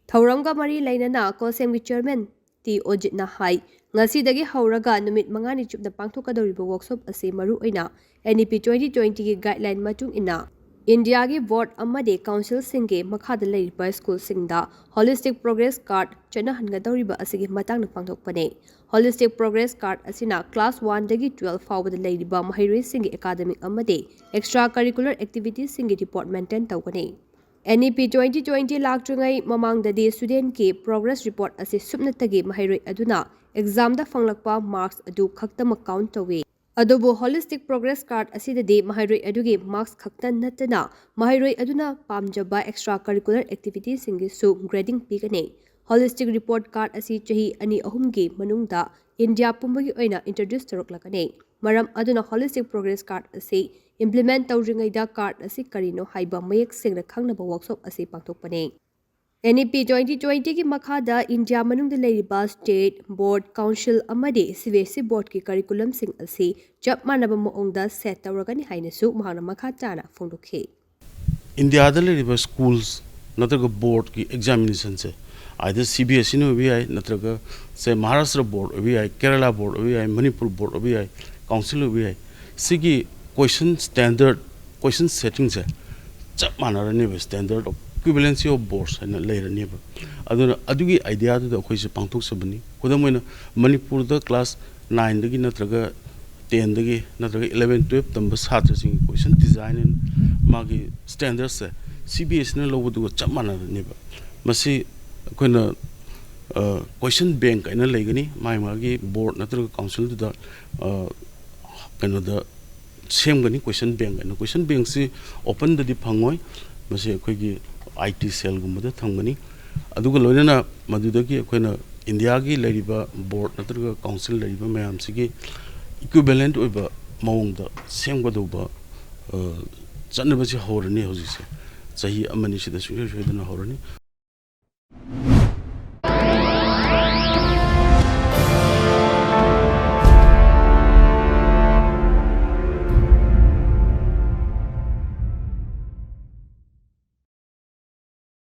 ꯊꯧꯔꯝꯒ ꯃꯔꯤ ꯂꯩꯅꯅ ꯀꯣꯁꯦꯝꯒꯤ Chairman ꯇꯤ ꯑꯣꯖꯤꯠꯅ ꯍꯥꯏ, ꯉꯁꯤꯗꯒꯤ ꯍꯧꯔꯒ ꯅꯨꯃꯤꯠ ꯃꯉꯥꯅꯤ ꯆꯨꯞꯅ ꯄꯥꯡꯊꯣꯛꯀꯗꯧꯔꯤꯕ workshop ꯑꯁꯤ ꯃꯔꯨꯑꯣꯏꯅ N E P twenty twenty ꯒꯤ guideline ꯃꯇꯨꯡ ꯏꯟꯅ ꯏꯟꯗꯤꯌꯥꯒꯤ board ꯑꯃꯗꯤ council ꯁꯤꯡꯒꯤ ꯃꯈꯥꯗ ꯂꯩꯔꯤꯕ school ꯁꯤꯡꯗ Holistic Progress Card ꯆꯠꯅꯍꯟꯒꯗꯧꯔꯤꯕ ꯑꯁꯤꯒꯤ ꯃꯇꯥꯡꯗ ꯄꯥꯡꯊꯣꯛꯄꯅꯤ꯫ Holistic Progress Card ꯑꯁꯤꯅ class one ꯗꯒꯤ twelve ꯐꯥꯎꯕꯗ ꯂꯩꯔꯤꯕ ꯃꯍꯩꯔꯣꯏꯁꯤꯡꯒꯤ academic ꯑꯃꯗꯤ extra curricular activity ꯁꯤꯡꯒꯤ report maintain ꯇꯧꯒꯅꯤ꯫ N E P twenty twenty ꯂꯥꯛꯇ꯭ꯔꯤꯉꯩ ꯃꯃꯥꯡꯗꯗꯤ student ꯀꯤ progress report ꯑꯁꯤ ꯁꯨꯞꯅꯇꯒꯤ ꯃꯍꯩꯔꯣꯏ ꯑꯗꯨꯅ exam ꯗ ꯐꯪꯂꯛꯄ marks ꯑꯗꯨ ꯈꯛꯇꯃꯛ count ꯇꯧꯏ꯫ ꯑꯗꯨꯕꯨ Holistic Progress Card ꯑꯁꯤꯗꯗꯤ ꯃꯍꯩꯔꯣꯏ ꯑꯗꯨꯒꯤ marks ꯈꯛꯇ ꯅꯠꯇꯅ ꯃꯍꯩꯔꯣꯏ ꯑꯗꯨꯅ ꯄꯥꯝꯖꯕ extra curricular activity ꯁꯤꯡꯒꯤꯁꯨ grading ꯄꯤꯒꯅꯤ꯫ Holistic Report Card ꯑꯁꯤ ꯆꯍꯤ ꯑꯅꯤ ꯑꯍꯨꯝꯒꯤ ꯃꯅꯨꯡꯗ ꯏꯟꯗꯤꯌꯥ ꯄꯨꯝꯕꯒꯤ ꯑꯣꯏꯅ introduce ꯇꯧꯔꯛꯂꯒꯅꯤ꯫ ꯃꯔꯝ ꯑꯗꯨꯅ Holistic Progress Card ꯑꯁꯤ implement ꯇꯧꯗ꯭ꯔꯤꯉꯩꯗ card ꯑꯁꯤ ꯀꯔꯤꯅꯣ ꯍꯥꯏꯕ ꯃꯌꯦꯛ ꯁꯦꯡꯅ ꯈꯪꯅꯕ workshop ꯑꯁꯤ ꯄꯥꯡꯊꯣꯛꯄꯅꯤ꯫ N E P twenty twenty ꯒꯤ ꯃꯈꯥꯗ ꯏꯟꯗꯤꯌꯥ ꯃꯅꯨꯡꯗ ꯂꯩꯔꯤꯕ state, board, council ꯑꯃꯗꯤ C B S E board ꯀꯤ curriculum ꯁꯤꯡ ꯑꯁꯤ ꯆꯞ ꯃꯥꯟꯅꯕ ꯃꯑꯣꯡꯗ set ꯇꯧꯔꯒꯅꯤ ꯍꯥꯏꯅꯁꯨ ꯃꯍꯥꯛꯅ ꯃꯈꯥ ꯇꯥꯅ ꯐꯣꯡꯗꯣꯛꯈꯤ꯫ ꯏꯟꯗꯤꯌꯥꯗ ꯂꯩꯔꯤꯕ schools ꯅꯠꯇ꯭ꯔꯒ board ꯀꯤ examination ꯁꯦ either C B S E ꯅ ꯑꯣꯏꯕ ꯌꯥꯏ, ꯅꯠꯇ꯭ꯔꯒ say ꯃꯍꯥꯔꯥꯁꯇ꯭ꯔ board ꯑꯣꯏꯕ ꯌꯥꯏ, ꯀꯦꯔꯂꯥ board ꯑꯣꯏꯕ ꯌꯥꯏ, ꯃꯅꯤꯄꯨꯔ board ꯑꯣꯏꯕ ꯌꯥꯏ, council ꯑꯣꯏꯕ ꯌꯥꯏ, ꯁꯤꯒꯤ question standard, question setting ꯁꯦ ꯆꯞ ꯃꯥꯟꯅꯔꯅꯦꯕ, standard of Equivalency of boards ꯍꯥꯏꯅ ꯂꯩꯔꯅꯦꯕ꯫ ꯑꯗꯨꯅ ꯑꯗꯨꯒꯤ ꯑꯥꯏꯗꯤꯌꯥꯗꯨꯗ ꯑꯩꯈꯣꯏꯁꯦ ꯄꯥꯡꯊꯣꯛꯆꯕꯅꯤ꯫ ꯈꯨꯗꯝ ꯑꯣꯏꯅ, ꯃꯅꯤꯄꯨꯔꯗ ꯀ꯭ꯂꯥꯁ ꯅꯥꯏꯟꯗꯒꯤ ꯅꯠꯇ꯭ꯔꯒ ꯇꯦꯟꯗꯒꯤ ꯅꯠꯇ꯭ꯔꯒ ꯏꯂꯚꯦꯟ ꯇꯨꯌꯦꯜꯞ ꯇꯝꯕ ꯁꯥꯇ꯭ꯔꯁꯤꯡꯒꯤ ꯀꯣꯏꯁꯟ ꯗꯤꯖꯥꯏꯟ ꯑꯦꯟ ꯃꯥꯒꯤ ꯁ꯭ꯇꯦꯟꯗꯔꯠꯁꯦ ꯁꯤ ꯕꯤ ꯑꯦꯁ ꯏꯅ ꯂꯧꯕꯗꯨꯒ ꯆꯞ ꯃꯥꯟꯅꯔꯅꯦꯕ꯫ ꯃꯁꯤ ꯑꯩꯈꯣꯏꯅ ꯀꯣꯏꯁꯟ ꯕꯦꯡꯛ ꯍꯥꯏꯅ ꯂꯩꯒꯅꯤ, ꯃꯥꯒꯤ ꯃꯥꯒꯤ ꯕꯣꯔꯗ ꯅꯠꯇ꯭ꯔꯒ ꯀꯥꯎꯟꯁꯤꯜꯗꯨꯗ ꯀꯩꯅꯣꯗ ꯁꯦꯝꯒꯅꯤ꯫ ꯀꯣꯏꯁꯟ ꯕꯦꯡꯛ ꯍꯥꯏꯅ, ꯀꯣꯏꯁꯟ ꯕꯦꯡꯛꯁꯤ ꯑꯣꯄꯟꯗꯗꯤ ꯐꯪꯉꯣꯏ, ꯃꯁꯤ ꯑꯩꯈꯣꯏꯒꯤ ꯑꯥꯏ ꯇꯤ ꯁꯦꯜꯒꯨꯝꯕꯗ ꯊꯝꯒꯅꯤ꯫ ꯑꯗꯨꯒ ꯂꯣꯏꯅꯅ ꯃꯗꯨꯗꯒꯤ ꯑꯩꯈꯣꯏꯅ ꯏꯟꯗꯤꯌꯥꯒꯤ ꯂꯩꯔꯤꯕ ꯕꯣꯔꯗ ꯅꯠꯇ꯭ꯔꯒ ꯀꯥꯎꯟꯁꯤꯜ ꯂꯩꯔꯤꯕ ꯃꯌꯥꯝꯁꯤꯒꯤ ꯏꯀ꯭ꯋꯤꯚꯦꯂꯦꯟꯠ ꯑꯣꯏꯕ ꯃꯑꯣꯡꯗ ꯁꯦꯝꯒꯗꯧꯕ ꯆꯠꯅꯕꯁꯤ ꯍꯧꯔꯅꯤ꯫ ꯍꯧꯖꯤꯛꯁꯦ ꯆꯍꯤ ꯑꯃꯅꯤ ꯁꯤꯗ ꯁꯨꯡꯁꯣꯏ ꯁꯣꯏꯗꯅ ꯍꯧꯔꯅꯤ꯫